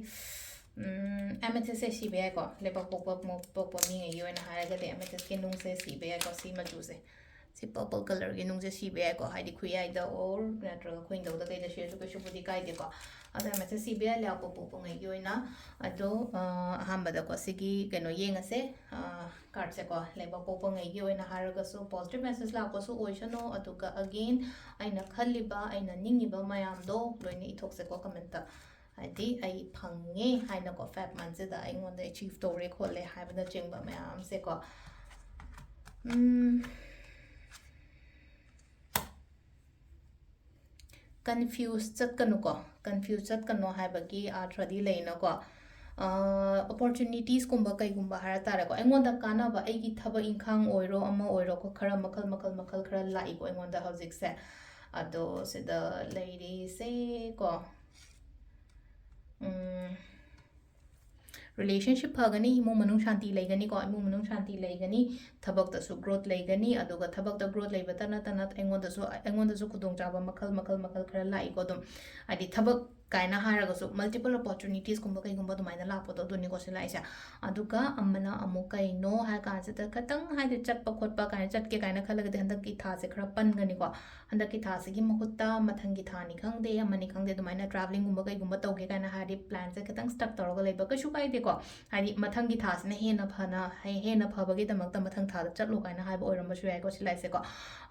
ꯎꯝ, amethystꯁꯦ ꯁꯤꯕ ꯌꯥꯏꯀꯣ꯫ ꯂꯩꯕꯥꯛ ꯄꯣꯛꯄ, ꯃꯣ-, ꯄꯣꯛꯄ ꯃꯤꯉꯩꯒꯤ ꯑꯣꯏꯅ ꯍꯥꯏꯔꯒꯗꯤ amethystꯀꯤ ꯅꯨꯡꯁꯦ ꯁꯤꯕ ꯌꯥꯏꯀꯣ, ꯁꯤ ꯃꯆꯨꯁꯦ꯫ ꯁꯤ purple colourꯒꯤ ꯅꯨꯡꯁꯦ ꯁꯤꯕ ꯌꯥꯏꯀꯣ, ꯍꯥꯏꯗꯤ ꯈꯨꯌꯥꯏꯗ or ꯅꯠꯇ꯭ꯔꯒ ꯈꯨꯏꯪꯗꯧꯗ ꯀꯩꯗ ꯁꯤꯔꯁꯨ ꯀꯩꯁꯨꯕꯨꯗꯤ ꯀꯥꯏꯗꯦꯀꯣ꯫ ꯑꯗꯣ amethystꯁꯦ ꯁꯤꯕ ꯌꯥꯏ ꯂꯩꯕꯥꯛ ꯄꯣꯛꯄꯉꯩꯒꯤ ꯑꯣꯏꯅ꯫ ꯑꯗꯣ, ꯑ, ꯑꯍꯥꯟꯕꯗꯀꯣ ꯁꯤꯒꯤ ꯀꯩꯅꯣ ꯌꯦꯡꯉꯁꯦ, ꯑ, cardꯁꯦꯀꯣ꯫ ꯂꯩꯕꯥꯛ ꯄꯣꯛꯄꯉꯩꯒꯤ ꯑꯣꯏꯅ ꯍꯥꯏꯔꯒꯁꯨ positive message ꯂꯥꯛꯄꯁꯨ ꯑꯣꯏꯁꯅꯨ, ꯑꯗꯨꯒ again ꯑꯩꯅ ꯈꯜꯂꯤꯕ, ꯑꯩꯅ ꯅꯤꯡꯉꯤꯕ ꯃꯌꯥꯝꯗꯣ ꯂꯣꯏꯅ ꯏꯊꯣꯛꯁꯦꯀꯣ commentꯇ꯫ ꯍꯥꯏꯗꯤ ꯑꯩ ꯐꯪꯉꯦ ꯍꯥꯏꯅꯀꯣ, ꯐꯥꯏꯚ ꯃꯟꯁꯁꯤꯗ ꯑꯩꯉꯣꯟꯗ ꯑꯦꯆꯤꯞ ꯇꯧꯔꯦ ꯈꯣꯠꯂꯦ ꯍꯥꯏꯕꯅꯆꯤꯡꯕ ꯃꯌꯥꯝꯁꯦꯀꯣ꯫ ꯀꯟꯐ꯭ꯌꯨꯁ ꯆꯠꯀꯅꯨꯀꯣ꯫ ꯀꯟꯐ꯭ꯌꯨꯁ ꯆꯠꯀꯅꯣ ꯍꯥꯏꯕꯒꯤ ꯑꯥꯔꯊꯗꯤ ꯂꯩꯅꯀꯣ꯫ ꯑꯣꯄꯣꯔꯆꯨꯅꯤꯇꯤꯁꯀꯨꯝꯕ ꯀꯩꯒꯨꯝꯕ ꯍꯥꯏꯔ ꯇꯥꯔꯦꯀꯣ, ꯑꯩꯉꯣꯟꯗ ꯀꯥꯟꯅꯕ, ꯑꯩꯒꯤ ꯊꯕꯛ ꯏꯪꯈꯥꯡ ꯑꯣꯏꯔꯣ, ꯑꯃ ꯑꯣꯏꯔꯣꯀꯣ, ꯈꯔ ꯃꯈꯜ ꯃꯈꯜ ꯃꯈꯜ ꯈꯔ ꯂꯥꯛꯏꯀꯣ ꯑꯩꯉꯣꯟꯗ ꯍꯧꯖꯤꯛꯁꯦ꯫ ꯑꯗꯣ ꯁꯤꯗ ꯂꯩꯔꯤꯁꯦꯀꯣ, ꯎꯝ, ꯔꯤꯂꯦꯁꯟꯁꯤꯞ ꯐꯒꯅꯤ, ꯏꯃꯨꯡ ꯃꯅꯨꯡ ꯁꯥꯟꯇꯤ ꯂꯩꯒꯅꯤꯀꯣ, ꯏꯃꯨꯡ ꯃꯅꯨꯡ ꯁꯥꯟꯇꯤ ꯂꯩꯒꯅꯤ, ꯊꯕꯛꯇꯁꯨ ꯒ꯭ꯔꯣꯠ ꯂꯩꯒꯅꯤ꯫ ꯑꯗꯨꯒ ꯊꯕꯛꯇ ꯒ꯭ꯔꯣꯠ ꯂꯩꯕꯇ ꯅꯠꯇꯅ ꯑꯩꯉꯣꯟꯗꯁꯨ, ꯑꯩꯉꯣꯟꯗꯁꯨ ꯈꯨꯗꯣꯡꯆꯥꯕ ꯃꯈꯜ ꯃꯈꯜ ꯃꯈꯜ ꯈꯔ ꯂꯥꯛꯏꯀꯣ꯫ ꯑꯗꯨꯝ ꯍꯥꯏꯗꯤ ꯊꯕꯛ ꯀꯥꯏꯅ ꯍꯥꯏꯔꯒꯁꯨ ꯃꯜꯇꯤꯄꯜ ꯑꯣꯄꯣꯔꯆꯨꯅꯤꯇꯤꯁꯀꯨꯝꯕ ꯀꯩꯒꯨꯝꯕ ꯑꯗꯨꯃꯥꯏꯅ ꯂꯥꯛꯄꯗꯣ ꯑꯗꯨꯅꯤꯀꯣ ꯁꯤ ꯂꯥꯛꯏꯁꯦ꯫ ꯑꯗꯨꯒ ꯑꯃꯅ ꯑꯃꯨꯛ ꯀꯩꯅꯣ ꯍꯥꯏ ꯀꯥꯟꯁꯤꯗ, ꯈꯤꯇꯪ ꯍꯥꯏꯗꯤ ꯆꯠꯄ ꯈꯣꯠꯄ ꯀꯥꯏꯅ, ꯆꯠꯀꯦ ꯀꯥꯏꯅ ꯈꯜꯂꯒꯗꯤ ꯍꯟꯗꯛꯀꯤ ꯊꯥꯁꯦ ꯈꯔ ꯄꯟꯒꯅꯤꯀꯣ꯫ ꯍꯟꯗꯛꯀꯤ ꯊꯥꯁꯤꯒꯤ ꯃꯍꯨꯠꯇ ꯃꯊꯪꯒꯤ ꯊꯥꯅꯤ ꯈꯪꯗꯦ, ꯑꯃꯅꯤ ꯈꯪꯗꯦ, ꯑꯗꯨꯃꯥꯏꯅ ꯇ꯭ꯔꯥꯕꯂꯤꯡꯒꯨꯝꯕ ꯀꯩꯒꯨꯝꯕ ꯇꯧꯒꯦ ꯀꯥꯏꯅ ꯍꯥꯏꯔꯗꯤ ꯄ꯭ꯂꯥꯟꯁꯦ ꯈꯤꯇꯪ ꯁ꯭ꯇꯛ ꯇꯧꯔꯒ ꯂꯩꯕ ꯀꯩꯁꯨ ꯀꯥꯏꯗꯦꯀꯣ꯫ ꯍꯥꯏꯗꯤ ꯃꯊꯪꯒꯤ ꯊꯥꯁꯤꯅ ꯍꯦꯟꯅ ꯐꯅ, ꯍꯦ-, ꯍꯦꯟꯅ ꯐꯕꯒꯤꯗꯃꯛꯇ ꯃꯊꯪ ꯊꯥꯗ ꯆꯠꯂꯣ ꯀꯥꯏꯅ ꯍꯥꯏꯕ ꯑꯣꯏꯔꯝꯕꯁꯨ ꯌꯥꯏꯀꯣ ꯁꯤ ꯂꯥꯏꯁꯦꯀꯣ꯫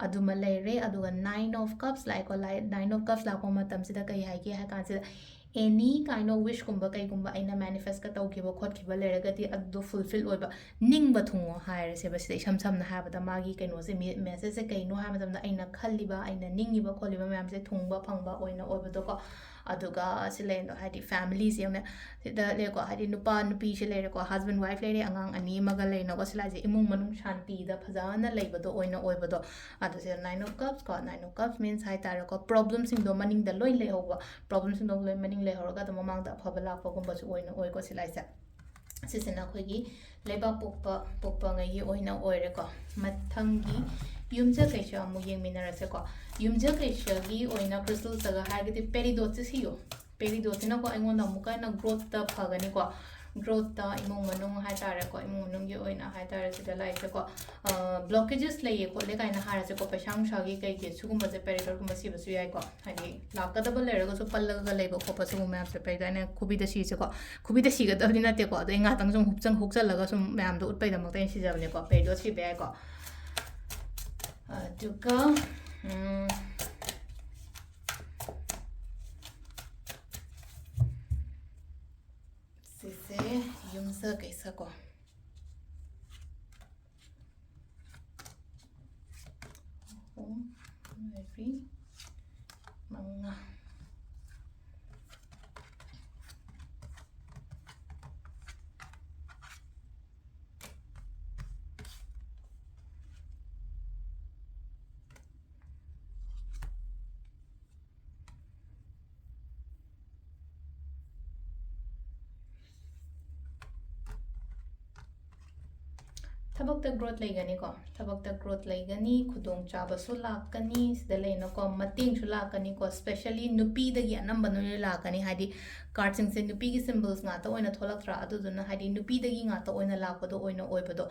ꯑꯗꯨꯃ ꯂꯩꯔꯦ꯫ ꯑꯗꯨꯒ Nine of Cups ꯂꯥꯛꯑꯦꯀꯣ꯫ Nine of Cups ꯂꯥꯛꯄ ꯃꯇꯝꯁꯤꯗ ꯀꯩ ꯍꯥꯏꯒꯦ ꯍꯥꯏ ꯀꯥꯟꯁꯤꯗ, ꯑꯦꯅꯤ ꯀꯥꯏꯟ ꯑꯣꯐ ꯋꯤꯁꯀꯨꯝꯕ ꯀꯩꯒꯨꯝꯕ ꯑꯩꯅ ꯃꯦꯅꯤꯐꯦꯁꯀ ꯇꯧꯈꯤꯕ ꯈꯣꯠꯈꯤꯕ ꯂꯩꯔꯒꯗꯤ ꯑꯗꯨꯗꯣ ꯐꯨꯜꯐꯤꯜ ꯑꯣꯏꯕ, ꯅꯤꯡꯕ ꯊꯨꯡꯉꯣ ꯍꯥꯏꯔꯁꯦꯕ꯫ ꯁꯤꯗ ꯏꯁꯝ ꯁꯝꯅ ꯍꯥꯏꯔꯕꯗ ꯃꯥꯒꯤ ꯀꯩꯅꯣꯁꯦ, ꯃꯦ-, ꯃꯦꯁꯦꯖꯁꯦ ꯀꯩꯅꯣ ꯍꯥꯏꯕ ꯃꯇꯝꯗ ꯑꯩꯅ ꯈꯜꯂꯤꯕ, ꯑꯩꯅ ꯅꯤꯡꯉꯤꯕ ꯈꯣꯠꯂꯤꯕ ꯃꯌꯥꯝꯁꯦ ꯊꯨꯡꯕ ꯐꯪꯕ ꯑꯣꯏꯅ ꯑꯣꯏꯕꯗꯣꯀꯣ꯫ ꯑꯗꯨꯒ ꯁꯤ ꯂꯩꯔꯦ ꯍꯥꯏꯗꯤ ꯐꯦꯃꯤꯂꯤꯁꯦ ꯌꯥꯝꯅ ꯁꯤꯗ ꯂꯩꯔꯦꯀꯣ, ꯍꯥꯏꯗꯤ ꯅꯨꯄꯥ ꯅꯨꯄꯤꯁꯦ ꯂꯩꯔꯦꯀꯣ, ꯍꯁꯕꯦꯟ ꯋꯥꯏꯐ ꯂꯩꯔꯦ, ꯑꯉꯥꯡ ꯑꯅꯤ ꯑꯃꯒ ꯂꯩꯅꯀꯣ꯫ ꯁꯤ ꯂꯥꯏꯁꯦ ꯏꯃꯨꯡ ꯃꯅꯨꯡ ꯁꯥꯟꯇꯤꯗ ꯐꯖꯅ ꯂꯩꯕꯗꯣ ꯑꯣꯏꯅ ꯑꯣꯏꯕꯗꯣ꯫ ꯑꯗꯨ ꯁꯤꯗ Nine of Cups ꯀꯣ, Nine of Cups means ꯍꯥꯏ ꯇꯥꯔꯦꯀꯣ, ꯄ꯭ꯔꯣꯕ꯭ꯂꯦꯝꯁꯤꯡꯗꯣ ꯃꯅꯤꯡꯗ ꯂꯣꯏ ꯂꯩꯍꯧꯕ, ꯄ꯭ꯔꯣꯕ꯭ꯂꯦꯝꯁꯤꯡꯗꯣ ꯂꯣꯏ ꯃꯅꯤꯡ ꯂꯩꯍꯧꯔꯒ ꯑꯗꯨꯝ ꯃꯃꯥꯡꯗ ꯑꯐꯕ ꯂꯥꯛꯄꯒꯨꯝꯕꯁꯨ ꯑꯣꯏꯅ ꯑꯣꯏꯀꯣ ꯁꯤ ꯂꯥꯏꯁꯦ꯫ ꯁꯤꯁꯤꯅ ꯑꯩꯈꯣꯏꯒꯤ ꯂꯩꯕꯥꯛ ꯄꯣꯛꯄ, ꯄꯣꯛꯄꯉꯩꯒꯤ ꯑꯣꯏꯅ ꯑꯣꯏꯔꯦꯀꯣ꯫ ꯃꯊꯪꯒꯤ ꯌꯨꯝꯁꯀꯩꯁ ꯑꯃꯨꯛ ꯌꯦꯡꯃꯤꯟꯅꯔꯁꯦꯀꯣ꯫ ꯌꯨꯝꯁꯀꯩꯁꯒꯤ ꯑꯣꯏꯅ ꯀ꯭ꯔꯤꯁꯇꯜꯁꯇꯒ ꯍꯥꯏꯔꯒꯗꯤ ꯄꯦꯔꯤꯗꯣꯠꯁꯦ ꯁꯤꯌꯣ꯫ ꯄꯦꯔꯤꯗꯣꯠꯁꯤꯅꯀꯣ ꯑꯩꯉꯣꯟꯗ ꯑꯃꯨꯛꯀ ꯍꯦꯟꯅ ꯒ꯭ꯔꯣꯠꯇ ꯐꯒꯅꯤꯀꯣ꯫ ꯒ꯭ꯔꯣꯠꯇ, ꯏꯃꯨꯡ ꯃꯅꯨꯡ ꯍꯥꯏ ꯇꯥꯔꯦꯀꯣ, ꯏꯃꯨꯡ ꯃꯅꯨꯡꯒꯤ ꯑꯣꯏꯅ ꯍꯥꯏ ꯇꯥꯔꯦ ꯁꯤꯗ ꯂꯥꯛꯏꯁꯦꯀꯣ, ꯕ꯭ꯂꯣꯀꯦꯖꯦꯁ ꯂꯩꯌꯦ ꯈꯣꯠꯂꯦ ꯀꯥꯏꯅ ꯍꯥꯏꯔꯁꯦꯀꯣ, ꯄꯩꯁꯥ ꯅꯨꯡꯁꯥꯒꯤ ꯀꯩꯒꯤ ꯁꯤꯒꯨꯝꯕꯁꯦ ꯄꯦꯔꯤꯗꯣꯠꯀꯨꯝꯕ ꯁꯤꯕꯁꯨ ꯌꯥꯏꯀꯣ꯫ ꯍꯥꯏꯗꯤ ꯂꯥꯛꯀꯗꯕ ꯂꯩꯔꯒꯁꯨ ꯄꯜꯂꯒ ꯂꯩꯕ ꯈꯣꯠꯄ ꯁꯤꯒꯨꯝꯕ ꯃꯌꯥꯝꯁꯦ ꯄꯦꯔꯤꯗꯣꯠ, ꯑꯩꯅ ꯈꯨꯕꯤꯗ ꯁꯤꯁꯦꯀꯣ, ꯈꯨꯕꯤꯗ ꯁꯤꯒꯗꯕꯗꯤ ꯅꯠꯇꯦꯀꯣ, ꯑꯗꯣ ꯑꯩ ꯉꯥꯛꯇꯪ ꯁꯨꯝ ꯍꯨꯛꯆꯪ ꯍꯨꯛꯆꯜꯂꯒ ꯁꯨꯝ ꯃꯌꯥꯝꯗꯣ ꯎꯠꯄꯩꯗꯃꯛꯇ ꯑꯩꯅ ꯁꯤꯖꯕꯅꯦꯀꯣ꯫ ꯄꯦꯔꯤꯗꯣꯠ ꯁꯤꯕ ꯌꯥꯏꯀꯣ꯫ ꯑꯗꯨꯒ, ꯎꯝ, ꯃꯁꯛ ꯀꯩꯁꯥ ꯀꯣ꯫ ꯑꯍꯨꯝ, ꯃꯔꯤ, ꯃꯉꯥ꯫ ꯊꯕꯛꯇ growth ꯂꯩꯒꯅꯤꯀꯣ꯫ ꯊꯕꯛꯇ growth ꯂꯩꯒꯅꯤ, ꯈꯨꯗꯣꯡꯆꯥꯕꯁꯨ ꯂꯥꯛꯀꯅꯤ, ꯁꯤꯗ ꯂꯩꯅꯀꯣ, ꯃꯇꯦꯡꯁꯨ ꯂꯥꯛꯀꯅꯤꯀꯣ꯫ Specially ꯅꯨꯄꯤꯗꯒꯤ ꯑꯅꯝꯕꯅ ꯂꯣꯏ ꯂꯥꯛꯀꯅꯤ, ꯍꯥꯏꯗꯤ cardꯁꯤꯡꯁꯦ ꯅꯨꯄꯤꯒꯤ symbols ꯉꯥꯛꯇ ꯑꯣꯏꯅ ꯊꯣꯛꯂꯛꯇ꯭ꯔꯥ, ꯑꯗꯨꯗꯨꯅ ꯍꯥꯏꯗꯤ ꯅꯨꯄꯤꯗꯒꯤ ꯉꯥꯛꯇ ꯑꯣꯏꯅ ꯂꯥꯛꯄꯗꯣ ꯑꯣꯏꯅ ꯑꯣꯏꯕꯗꯣ꯫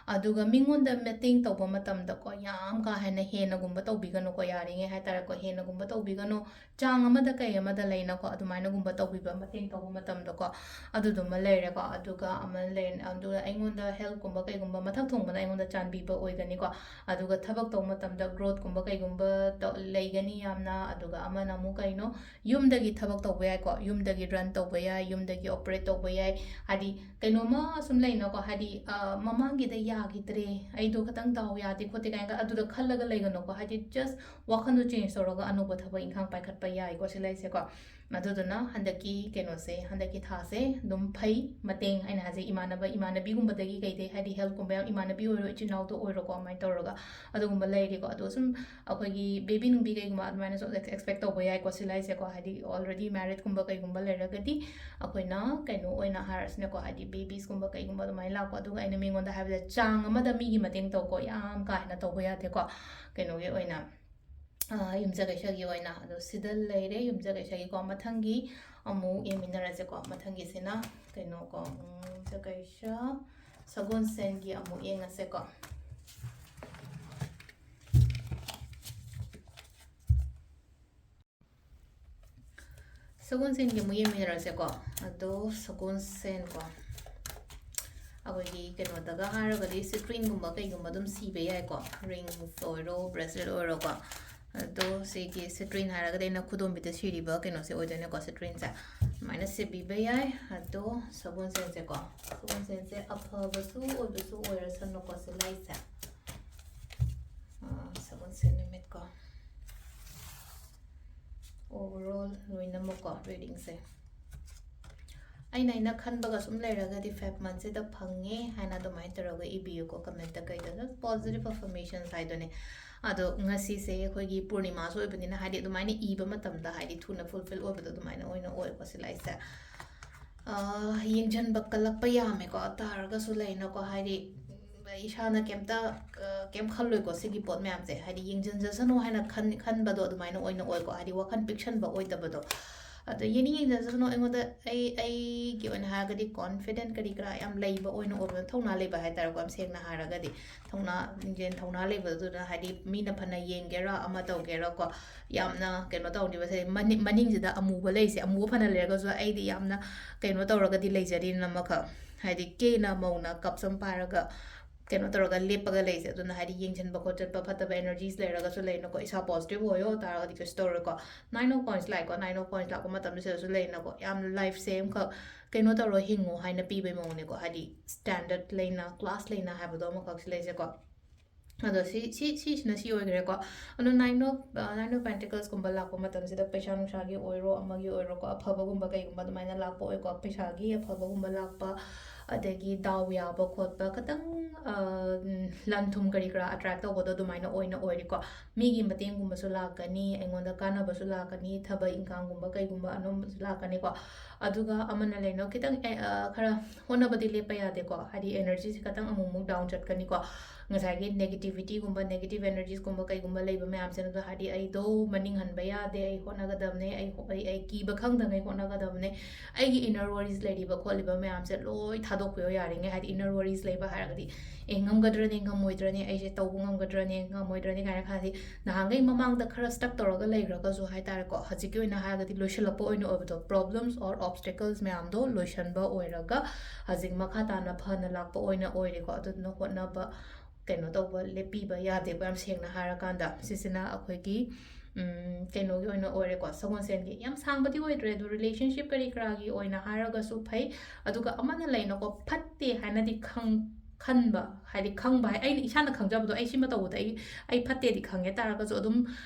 ꯑꯗꯨꯒ ꯃꯤꯉꯣꯟꯗ ꯃꯇꯦꯡ ꯇꯧꯕ ꯃꯇꯝꯗꯀꯣ, ꯌꯥꯝ ꯀꯥ ꯍꯦꯟꯅ ꯍꯦꯟꯅꯒꯨꯝꯕ ꯇꯧꯕꯤꯒꯅꯨꯀꯣ, ꯌꯥꯔꯤꯉꯩ ꯍꯥꯏꯇꯥꯔꯦꯀꯣ, ꯍꯦꯟꯅꯒꯨꯝꯕ ꯇꯧꯕꯤꯒꯅꯨ꯫ ꯆꯥꯡ ꯑꯃꯗ ꯀꯩ ꯑꯃꯗ ꯂꯩꯅꯀꯣ, ꯑꯗꯨꯃꯥꯏꯅꯒꯨꯝꯕ ꯇꯧꯕꯤꯕ, ꯃꯇꯦꯡ ꯇꯧꯕ ꯃꯇꯝꯗꯀꯣ, ꯑꯗꯨꯗꯨꯃ ꯂꯩꯔꯦꯀꯣ꯫ ꯑꯗꯨꯒ ꯑꯃ ꯂꯩ, ꯑꯗꯨꯒ ꯑꯩꯉꯣꯟꯗ helpꯀꯨꯝꯕ ꯀꯩꯒꯨꯝꯕ ꯃꯊꯛ ꯊꯣꯡꯕꯅ ꯑꯩꯉꯣꯟꯗ ꯆꯥꯟꯕꯤꯕ ꯑꯣꯏꯒꯅꯤꯀꯣ꯫ ꯑꯗꯨꯒ ꯊꯕꯛ ꯇꯧꯕ ꯃꯇꯝꯗ growthꯀꯨꯝꯕ ꯀꯩꯒꯨꯝꯕ ꯇꯧ-, ꯂꯩꯒꯅꯤ ꯌꯥꯝꯅ꯫ ꯑꯗꯨꯒ ꯑꯃꯅ ꯑꯃꯨꯛ ꯀꯩꯅꯣ, ꯌꯨꯝꯗꯒꯤ ꯊꯕꯛ ꯇꯧꯕ ꯌꯥꯏꯀꯣ, ꯌꯨꯝꯗꯒꯤ run ꯇꯧꯕ ꯌꯥꯏ, ꯌꯨꯝꯗꯒꯤ operate ꯇꯧꯕ ꯌꯥꯏ꯫ ꯍꯥꯏꯗꯤ ꯀꯩꯅꯣꯝꯃ ꯁꯨꯝ ꯂꯩꯅꯀꯣ, ꯍꯥꯏꯗꯤ, ꯑ, ꯃꯃꯥꯡꯒꯤꯗ ꯌꯥꯈꯤꯗ꯭ꯔꯦ, ꯑꯩꯗꯣ ꯈꯤꯇꯪ ꯗꯥꯎ ꯌꯥꯗꯦ ꯈꯣꯠꯇꯦ ꯀꯥꯏꯅꯒ ꯑꯗꯨꯗ ꯈꯜꯂꯒ ꯂꯩꯒꯅꯨꯀꯣ꯫ ꯍꯥꯏꯗꯤ just ꯋꯥꯈꯜꯗꯣ change ꯇꯧꯔꯒ ꯑꯅꯧꯕ ꯊꯕꯛ ꯏꯪꯈꯥꯡ ꯄꯥꯏꯈꯠꯄ ꯌꯥꯏꯀꯣ ꯁꯤ ꯂꯩꯁꯦꯀꯣ꯫ ꯑꯗꯨꯗꯨꯅ ꯍꯟꯗꯛꯀꯤ ꯀꯩꯅꯣꯁꯦ, ꯍꯟꯗꯛꯀꯤ ꯊꯥꯁꯦ ꯑꯗꯨꯝ ꯐꯩ, ꯃꯇꯦꯡ, ꯑꯩꯅ ꯍꯥꯏꯁꯦ ꯏꯃꯥꯟꯅꯕ, ꯏꯃꯥꯟꯅꯕꯤꯒꯨꯝꯕꯗꯒꯤ ꯀꯩꯗꯩ, ꯍꯥꯏꯗꯤ helpꯀꯨꯝꯕ ꯌꯥꯝ, ꯏꯃꯥꯟꯅꯕꯤ ꯑꯣꯏꯔꯣ, ꯏꯆꯤꯟ ꯏꯅꯥꯎꯗ ꯑꯣꯏꯔꯣꯀꯣ, ꯑꯗꯨꯃꯥꯏꯅ ꯇꯧꯔꯒ ꯑꯗꯨꯒꯨꯝꯕ ꯂꯩꯔꯤꯀꯣ꯫ ꯑꯗꯣ ꯁꯨꯝ ꯑꯩꯈꯣꯏꯒꯤ baby ꯅꯨꯡꯕꯤ ꯀꯩꯒꯨꯝꯕ ꯑꯗꯨꯃꯥꯏꯅꯁꯨ ex-, expect ꯇꯧꯕ ꯌꯥꯏꯀꯣ ꯁꯤ ꯂꯩꯁꯦꯀꯣ꯫ ꯍꯥꯏꯗꯤ already marriedꯀꯨꯝꯕ ꯀꯩꯒꯨꯝꯕ ꯂꯩꯔꯒꯗꯤ ꯑꯩꯈꯣꯏꯅ ꯀꯩꯅꯣ ꯑꯣꯏꯅ ꯍꯥꯏꯔꯁꯤꯅꯦꯀꯣ, ꯍꯥꯏꯗꯤ babysꯀꯨꯝꯕ ꯀꯩꯒꯨꯝꯕ ꯑꯗꯨꯃꯥꯏꯅ ꯂꯥꯛꯄ꯫ ꯑꯗꯨꯒ ꯑꯩꯅ ꯃꯤꯉꯣꯟꯗ ꯍꯥꯏꯕꯗ ꯆꯥꯡ ꯑꯃꯗ ꯃꯤꯒꯤ ꯃꯇꯦꯡ ꯇꯧꯀꯣ, ꯌꯥꯝ ꯀꯥ ꯍꯦꯟꯅ ꯇꯧꯕ ꯌꯥꯗꯦꯀꯣ꯫ ꯀꯩꯅꯣꯒꯤ ꯑꯣꯏꯅ, ꯑ, ꯌꯨꯝꯁꯀꯩꯁꯒꯤ ꯑꯣꯏꯅ꯫ ꯑꯗꯣ ꯁꯤꯗ ꯂꯩꯔꯦ ꯌꯨꯝꯁꯀꯩꯁꯒꯤꯀꯣ꯫ ꯃꯊꯪꯒꯤ ꯑꯃꯨꯛ ꯌꯦꯡꯃꯤꯟꯅꯔꯁꯦꯀꯣ꯫ ꯃꯊꯪꯒꯤꯁꯤꯅ ꯀꯩꯅꯣꯀꯣ, ꯎꯝ, ꯌꯨꯝꯁꯀꯩꯁ ꯁꯒꯣꯜꯁꯦꯟꯒꯤ ꯑꯃꯨꯛ ꯌꯦꯡꯉꯁꯦꯀꯣ꯫ ꯁꯒꯣꯜꯁꯦꯟꯒꯤ ꯑꯃꯨꯛ ꯌꯦꯡꯃꯤꯟꯅꯔꯁꯦꯀꯣ꯫ ꯑꯗꯣ ꯁꯒꯣꯜꯁꯦꯟꯀꯣ, ꯑꯩꯈꯣꯏꯒꯤ ꯀꯩꯅꯣꯗꯒ ꯍꯥꯏꯔꯒꯗꯤ citrineꯒꯨꯝꯕ ꯀꯩꯒꯨꯝꯕ ꯑꯗꯨꯝ ꯁꯤꯕ ꯌꯥꯏꯀꯣ, rings ꯑꯣꯏꯔꯣ, bracelet ꯑꯣꯏꯔꯣꯀꯣ꯫ ꯑꯗꯣ ꯁꯤꯒꯤ citrine ꯍꯥꯏꯔꯒꯗꯤ ꯑꯩꯅ ꯈꯨꯗꯣꯝꯕꯤꯗ ꯁꯤꯔꯤꯕ ꯀꯩꯅꯣꯁꯦ ꯑꯣꯏꯗꯣꯏꯅꯦꯀꯣ, citrineꯁꯦ꯫ ꯑꯗꯨꯃꯥꯏꯅ ꯁꯦꯠꯄꯤꯕ ꯌꯥꯏ꯫ ꯑꯗꯣ ꯁꯒꯣꯜꯁꯦꯟꯁꯦꯀꯣ, ꯁꯒꯣꯜꯁꯦꯟꯁꯦ ꯑꯐꯕꯁꯨ ꯑꯣꯏꯕꯁꯨ ꯑꯣꯏꯔꯁꯅꯨꯀꯣ, ꯁꯤ ꯂꯥꯏꯁꯦ꯫ ꯑꯥ, ꯁꯒꯣꯜꯁꯦꯟ ꯅꯨꯃꯤꯠꯀꯣ, overall ꯂꯣꯏꯅꯃꯛꯀꯣ, readingꯁꯦ ꯑꯩꯅ, ꯑꯩꯅ ꯈꯟꯕꯒ ꯁꯨꯝ ꯂꯩꯔꯒꯗꯤ Feb monthꯁꯤꯗ ꯐꯪꯉꯦ ꯍꯥꯏꯅ ꯑꯗꯨꯃꯥꯏꯅ ꯇꯧꯔꯒ ꯏꯕꯤꯌꯨꯀꯣ, commentꯇ ꯀꯩꯗ꯫ Just positive affirmations ꯍꯥꯏꯗꯨꯅꯦ꯫ ꯑꯗꯣ ꯉꯁꯤꯁꯦ ꯑꯩꯈꯣꯏꯒꯤ ꯄꯨꯔꯅꯤꯃꯥꯁꯨ ꯑꯣꯏꯕꯅꯤꯅ, ꯍꯥꯏꯗꯤ, ꯑꯗꯨꯃꯥꯏꯅ ꯏꯕ ꯃꯇꯝꯗ, ꯍꯥꯏꯗꯤ, ꯊꯨꯅ fulfill ꯑꯣꯏꯕꯗꯣ ꯑꯗꯨꯃꯥꯏꯅ ꯑꯣꯏꯅ ꯑꯣꯏꯀꯣ, ꯁꯤ ꯂꯥꯏꯁꯦ꯫ ꯑꯥ, ꯌꯦꯡꯁꯤꯟꯕ ꯀꯜꯂꯛꯄ ꯌꯥꯝꯃꯦꯀꯣ, ꯇꯥꯔꯒꯁꯨ ꯂꯩꯅꯀꯣ, ꯍꯥꯏꯗꯤ, ꯏꯁꯥꯅ ꯀꯩꯝꯇ, ꯑ, ꯀꯩꯝ ꯈꯜꯂꯣꯏꯀꯣ ꯁꯤꯒꯤ ꯄꯣꯠ ꯃꯌꯥꯝꯁꯦ, ꯍꯥꯏꯗꯤ, ꯌꯦꯡꯁꯤꯟꯖꯁꯅꯨ ꯍꯥꯏꯅ ꯈꯟ-, ꯈꯟꯕꯗꯣ ꯑꯗꯨꯃꯥꯏꯅ ꯑꯣꯏꯅ ꯑꯣꯏꯀꯣ, ꯍꯥꯏꯗꯤ, ꯋꯥꯈꯜ ꯄꯤꯛꯁꯟꯕ ꯑꯣꯏꯗꯕꯗꯣ꯫ ꯑꯗꯣ ꯌꯦꯡꯅꯤꯡ ꯌꯦꯡꯖꯁꯅꯨ, ꯑꯩꯉꯣꯟꯗ, ꯑꯩ, ꯑꯩꯒꯤ ꯑꯣꯏꯅ ꯍꯥꯏꯔꯒꯗꯤ confident ꯀꯔꯤ ꯀꯔꯥ ꯌꯥꯝ ꯂꯩꯕ ꯑꯣꯏꯅ ꯑꯣꯏꯕ, ꯊꯧꯅꯥ ꯂꯩꯕ ꯍꯥꯏꯇꯥꯔꯦꯀꯣ, ꯌꯥꯝ ꯁꯦꯡꯅ ꯍꯥꯏꯔꯒꯗꯤ꯫ ꯊꯧꯅꯥ, ꯂꯤꯡꯖꯦꯜ ꯊꯧꯅꯥ ꯂꯩꯕꯗꯨꯅ, ꯍꯥꯏꯗꯤ, ꯃꯤꯅ ꯐꯅ ꯌꯦꯡꯒꯦꯔꯥ ꯑꯃ ꯇꯧꯒꯦꯔꯥꯀꯣ, ꯌꯥꯝꯅ ꯀꯩꯅꯣ ꯇꯧꯅꯤꯕꯁꯦ, ꯃꯅꯤꯡ-, ꯃꯅꯤꯡꯁꯤꯗ ꯑꯃꯨꯕ ꯂꯩꯁꯦ, ꯑꯃꯨꯕ ꯐꯅ ꯂꯩꯔꯒꯁꯨ ꯑꯩꯗꯤ ꯌꯥꯝꯅ ꯀꯩꯅꯣ ꯇꯧꯔꯒꯗꯤ ꯂꯩꯖꯔꯤꯅ ꯑꯃꯈꯛ, ꯍꯥꯏꯗꯤ, ꯀꯦꯅ ꯃꯧꯅ cups ꯑꯃ ꯄꯥꯏꯔꯒ ꯀꯩꯅꯣ ꯇꯧꯔꯒ ꯂꯦꯞꯄꯒ ꯂꯩꯁꯦ꯫ ꯑꯗꯨꯅ, ꯍꯥꯏꯗꯤ, ꯌꯦꯡꯁꯤꯟꯕ ꯈꯣꯠꯆꯟꯕ ꯐꯠꯇꯕ energies ꯂꯩꯔꯒꯁꯨ ꯂꯩꯅꯀꯣ, ꯏꯁꯥ positive ꯑꯣꯏꯌꯣ ꯇꯥꯔꯒꯗꯤ ꯀꯩꯁꯨ ꯇꯧꯔꯣꯏꯀꯣ꯫ Nine of Coins ꯂꯥꯛꯑꯦꯀꯣ, Nine of Coins ꯂꯥꯛꯄ ꯃꯇꯝꯗ ꯁꯤꯗꯁꯨ ꯂꯩꯅꯀꯣ, ꯌꯥꯝꯅ lifeꯁꯦ ꯑꯃꯈꯛ ꯀꯩꯅꯣ ꯇꯧꯔ ꯍꯤꯡꯉꯣ ꯍꯥꯏꯅ ꯄꯤꯕꯩ ꯃꯑꯣꯡꯅꯤꯀꯣ, ꯍꯥꯏꯗꯤ, standard ꯂꯩꯅ, class ꯂꯩꯅ ꯍꯥꯏꯕꯗꯣ ꯑꯃꯈꯛ ꯁꯤ ꯂꯩꯁꯦꯀꯣ꯫ ꯑꯗꯣ ꯁꯤ, ꯁꯤ, ꯁꯤꯁꯤꯅ ꯁꯤ ꯑꯣꯏꯈ꯭ꯔꯦꯀꯣ꯫ ꯑꯗꯣ Nine of, ꯑ, Nine of Pentaclesꯀꯨꯝꯕ ꯂꯥꯛꯄ ꯃꯇꯝꯁꯤꯗ ꯄꯩꯁꯥ ꯅꯨꯡꯁꯥꯒꯤ ꯑꯣꯏꯔꯣ, ꯑꯃꯒꯤ ꯑꯣꯏꯔꯣꯀꯣ, ꯑꯐꯕꯒꯨꯝꯕ ꯀꯩꯒꯨꯝꯕ ꯑꯗꯨꯃꯥꯏꯅ ꯂꯥꯛꯄ ꯑꯣꯏꯀꯣ, ꯄꯩꯁꯥꯒꯤ ꯑꯐꯕꯒꯨꯝꯕ ꯂꯥꯛꯄ, ꯑꯗꯒꯤ ꯗꯥꯎ ꯌꯥꯕ ꯈꯣꯠꯄ, ꯈꯤꯇꯪ, ꯑ, ꯎꯝ, ꯂꯟ ꯊꯨꯝ ꯀꯔꯤ ꯀꯔꯥ attract ꯇꯧꯕꯗꯣ ꯑꯗꯨꯃꯥꯏꯅ ꯑꯣꯏꯅ ꯑꯣꯏꯔꯦꯀꯣ꯫ ꯃꯤꯒꯤ ꯃꯇꯦꯡꯒꯨꯝꯕꯁꯨ ꯂꯥꯛꯀꯅꯤ, ꯑꯩꯉꯣꯟꯗ ꯀꯥꯟꯅꯕꯁꯨ ꯂꯥꯛꯀꯅꯤ, ꯊꯕꯛ ꯏꯪꯈꯥꯡꯒꯨꯝꯕ ꯀꯩꯒꯨꯝꯕ ꯑꯗꯨꯝꯕꯁꯨ ꯂꯥꯛꯀꯅꯤꯀꯣ꯫ ꯑꯗꯨꯒ ꯑꯃꯅ ꯂꯩꯅꯣ, ꯈꯤꯇꯪ, ꯑꯦ, ꯑ, ꯈꯔ ꯍꯣꯠꯅꯕꯗꯤ ꯂꯦꯞꯄ ꯌꯥꯗꯦꯀꯣ, ꯍꯥꯏꯗꯤ, energyꯁꯦ ꯈꯤꯇꯪ ꯑꯃꯨꯛ ꯑꯃꯨꯛ down ꯆꯠꯀꯅꯤꯀꯣ꯫ ꯉꯁꯥꯏꯒꯤ negativityꯒꯨꯝꯕ, negative energiesꯀꯨꯝꯕ ꯀꯩꯒꯨꯝꯕ ꯂꯩꯕ ꯃꯌꯥꯝꯁꯦ, ꯑꯗꯣ, ꯍꯥꯏꯗꯤ, ꯑꯩꯗꯣ ꯃꯅꯤꯡ ꯍꯟꯕ ꯌꯥꯗꯦ, ꯑꯩ ꯍꯣꯠꯅꯒꯗꯕꯅꯦ, ꯑꯩ ꯍꯣ-, ꯑꯩ, ꯑꯩ ꯀꯤꯕ ꯈꯪꯗꯉꯩ ꯍꯣꯠꯅꯒꯗꯕꯅꯦ꯫ ꯑꯩꯒꯤ inner worries ꯂꯩꯔꯤꯕ ꯈꯣꯠꯂꯤꯕ ꯃꯌꯥꯝꯁꯦ ꯂꯣꯏ ꯊꯥꯗꯣꯛꯄꯤꯌꯣ ꯌꯥꯔꯤꯉꯩ, ꯍꯥꯏꯗꯤ, inner worries ꯂꯩꯕ ꯍꯥꯏꯔꯒꯗꯤ, ꯑꯦ, ꯉꯝꯒꯗ꯭ꯔꯅꯦ, ꯉꯝꯃꯣꯏꯗ꯭ꯔꯅꯦ, ꯑꯩꯁꯦ ꯇꯧꯕ ꯉꯝꯒꯗ꯭ꯔꯅꯦ, ꯉꯝꯃꯣꯏꯗ꯭ꯔꯅꯦ ꯀꯥꯏꯅ ꯈꯜꯂꯤ꯫ ꯅꯍꯥꯟꯈꯩ ꯃꯃꯥꯡꯗ ꯈꯔ stuck ꯇꯧꯔꯒ ꯂꯩꯈ꯭ꯔꯒꯁꯨ ꯍꯥꯏꯇꯥꯔꯦꯀꯣ, ꯍꯧꯖꯤꯛꯀꯤ ꯑꯣꯏꯅ ꯍꯥꯏꯔꯒꯗꯤ ꯂꯣꯏꯁꯤꯜꯂꯛꯄ ꯑꯣꯏꯅ ꯑꯣꯏꯕꯗꯣ, problems or obstacles ꯃꯌꯥꯝꯗꯣ ꯂꯣꯏꯁꯤꯟꯕ ꯑꯣꯏꯔꯒ ꯍꯧꯖꯤꯛ ꯃꯈꯥ ꯇꯥꯅ ꯐꯅ ꯂꯥꯛꯄ ꯑꯣꯏꯅ ꯑꯣꯏꯔꯦꯀꯣ꯫ ꯑꯗꯨꯗꯨꯅ ꯍꯣꯠꯅꯕ, ꯀꯩꯅꯣ ꯇꯧꯕ ꯂꯦꯞꯄꯤꯕ ꯌꯥꯗꯦꯀꯣ, ꯌꯥꯝ ꯁꯦꯡꯅ ꯍꯥꯏꯔꯀꯥꯟꯗ꯫ ꯁꯤꯁꯤꯅ ꯑꯩꯈꯣꯏꯒꯤ ꯎꯝ, ꯀꯩꯅꯣꯒꯤ ꯑꯣꯏꯅ ꯑꯣꯏꯔꯦꯀꯣ, ꯁꯒꯣꯜꯁꯦꯟꯒꯤ꯫ ꯌꯥꯝ ꯁꯥꯡꯕꯗꯤ ꯑꯣꯏꯗ꯭ꯔꯦ, ꯑꯗꯣ relationship ꯀꯔꯤ ꯀꯔꯥꯒꯤ ꯑꯣꯏꯅ ꯍꯥꯏꯔꯒꯁꯨ ꯐꯩ꯫ ꯑꯗꯨꯒ ꯑꯃꯅ ꯂꯩꯅꯀꯣ, ꯐꯠꯇꯦ ꯍꯥꯏꯅꯗꯤ ꯈꯪ-, ꯈꯟꯕ, ꯍꯥꯏꯗꯤ ꯈꯪꯕ ꯍꯥꯏ, ꯑꯩꯅ ꯏꯁꯥꯅ ꯈꯪꯖꯕꯗꯣ, ꯑꯩ ꯁꯤꯃ ꯇꯧꯕꯗ ꯑꯩ, ꯑꯩ ꯐꯠꯇꯦꯗꯤ ꯈꯪꯉꯦ ꯇꯥꯔꯒꯁꯨ, ꯑꯗꯨꯝ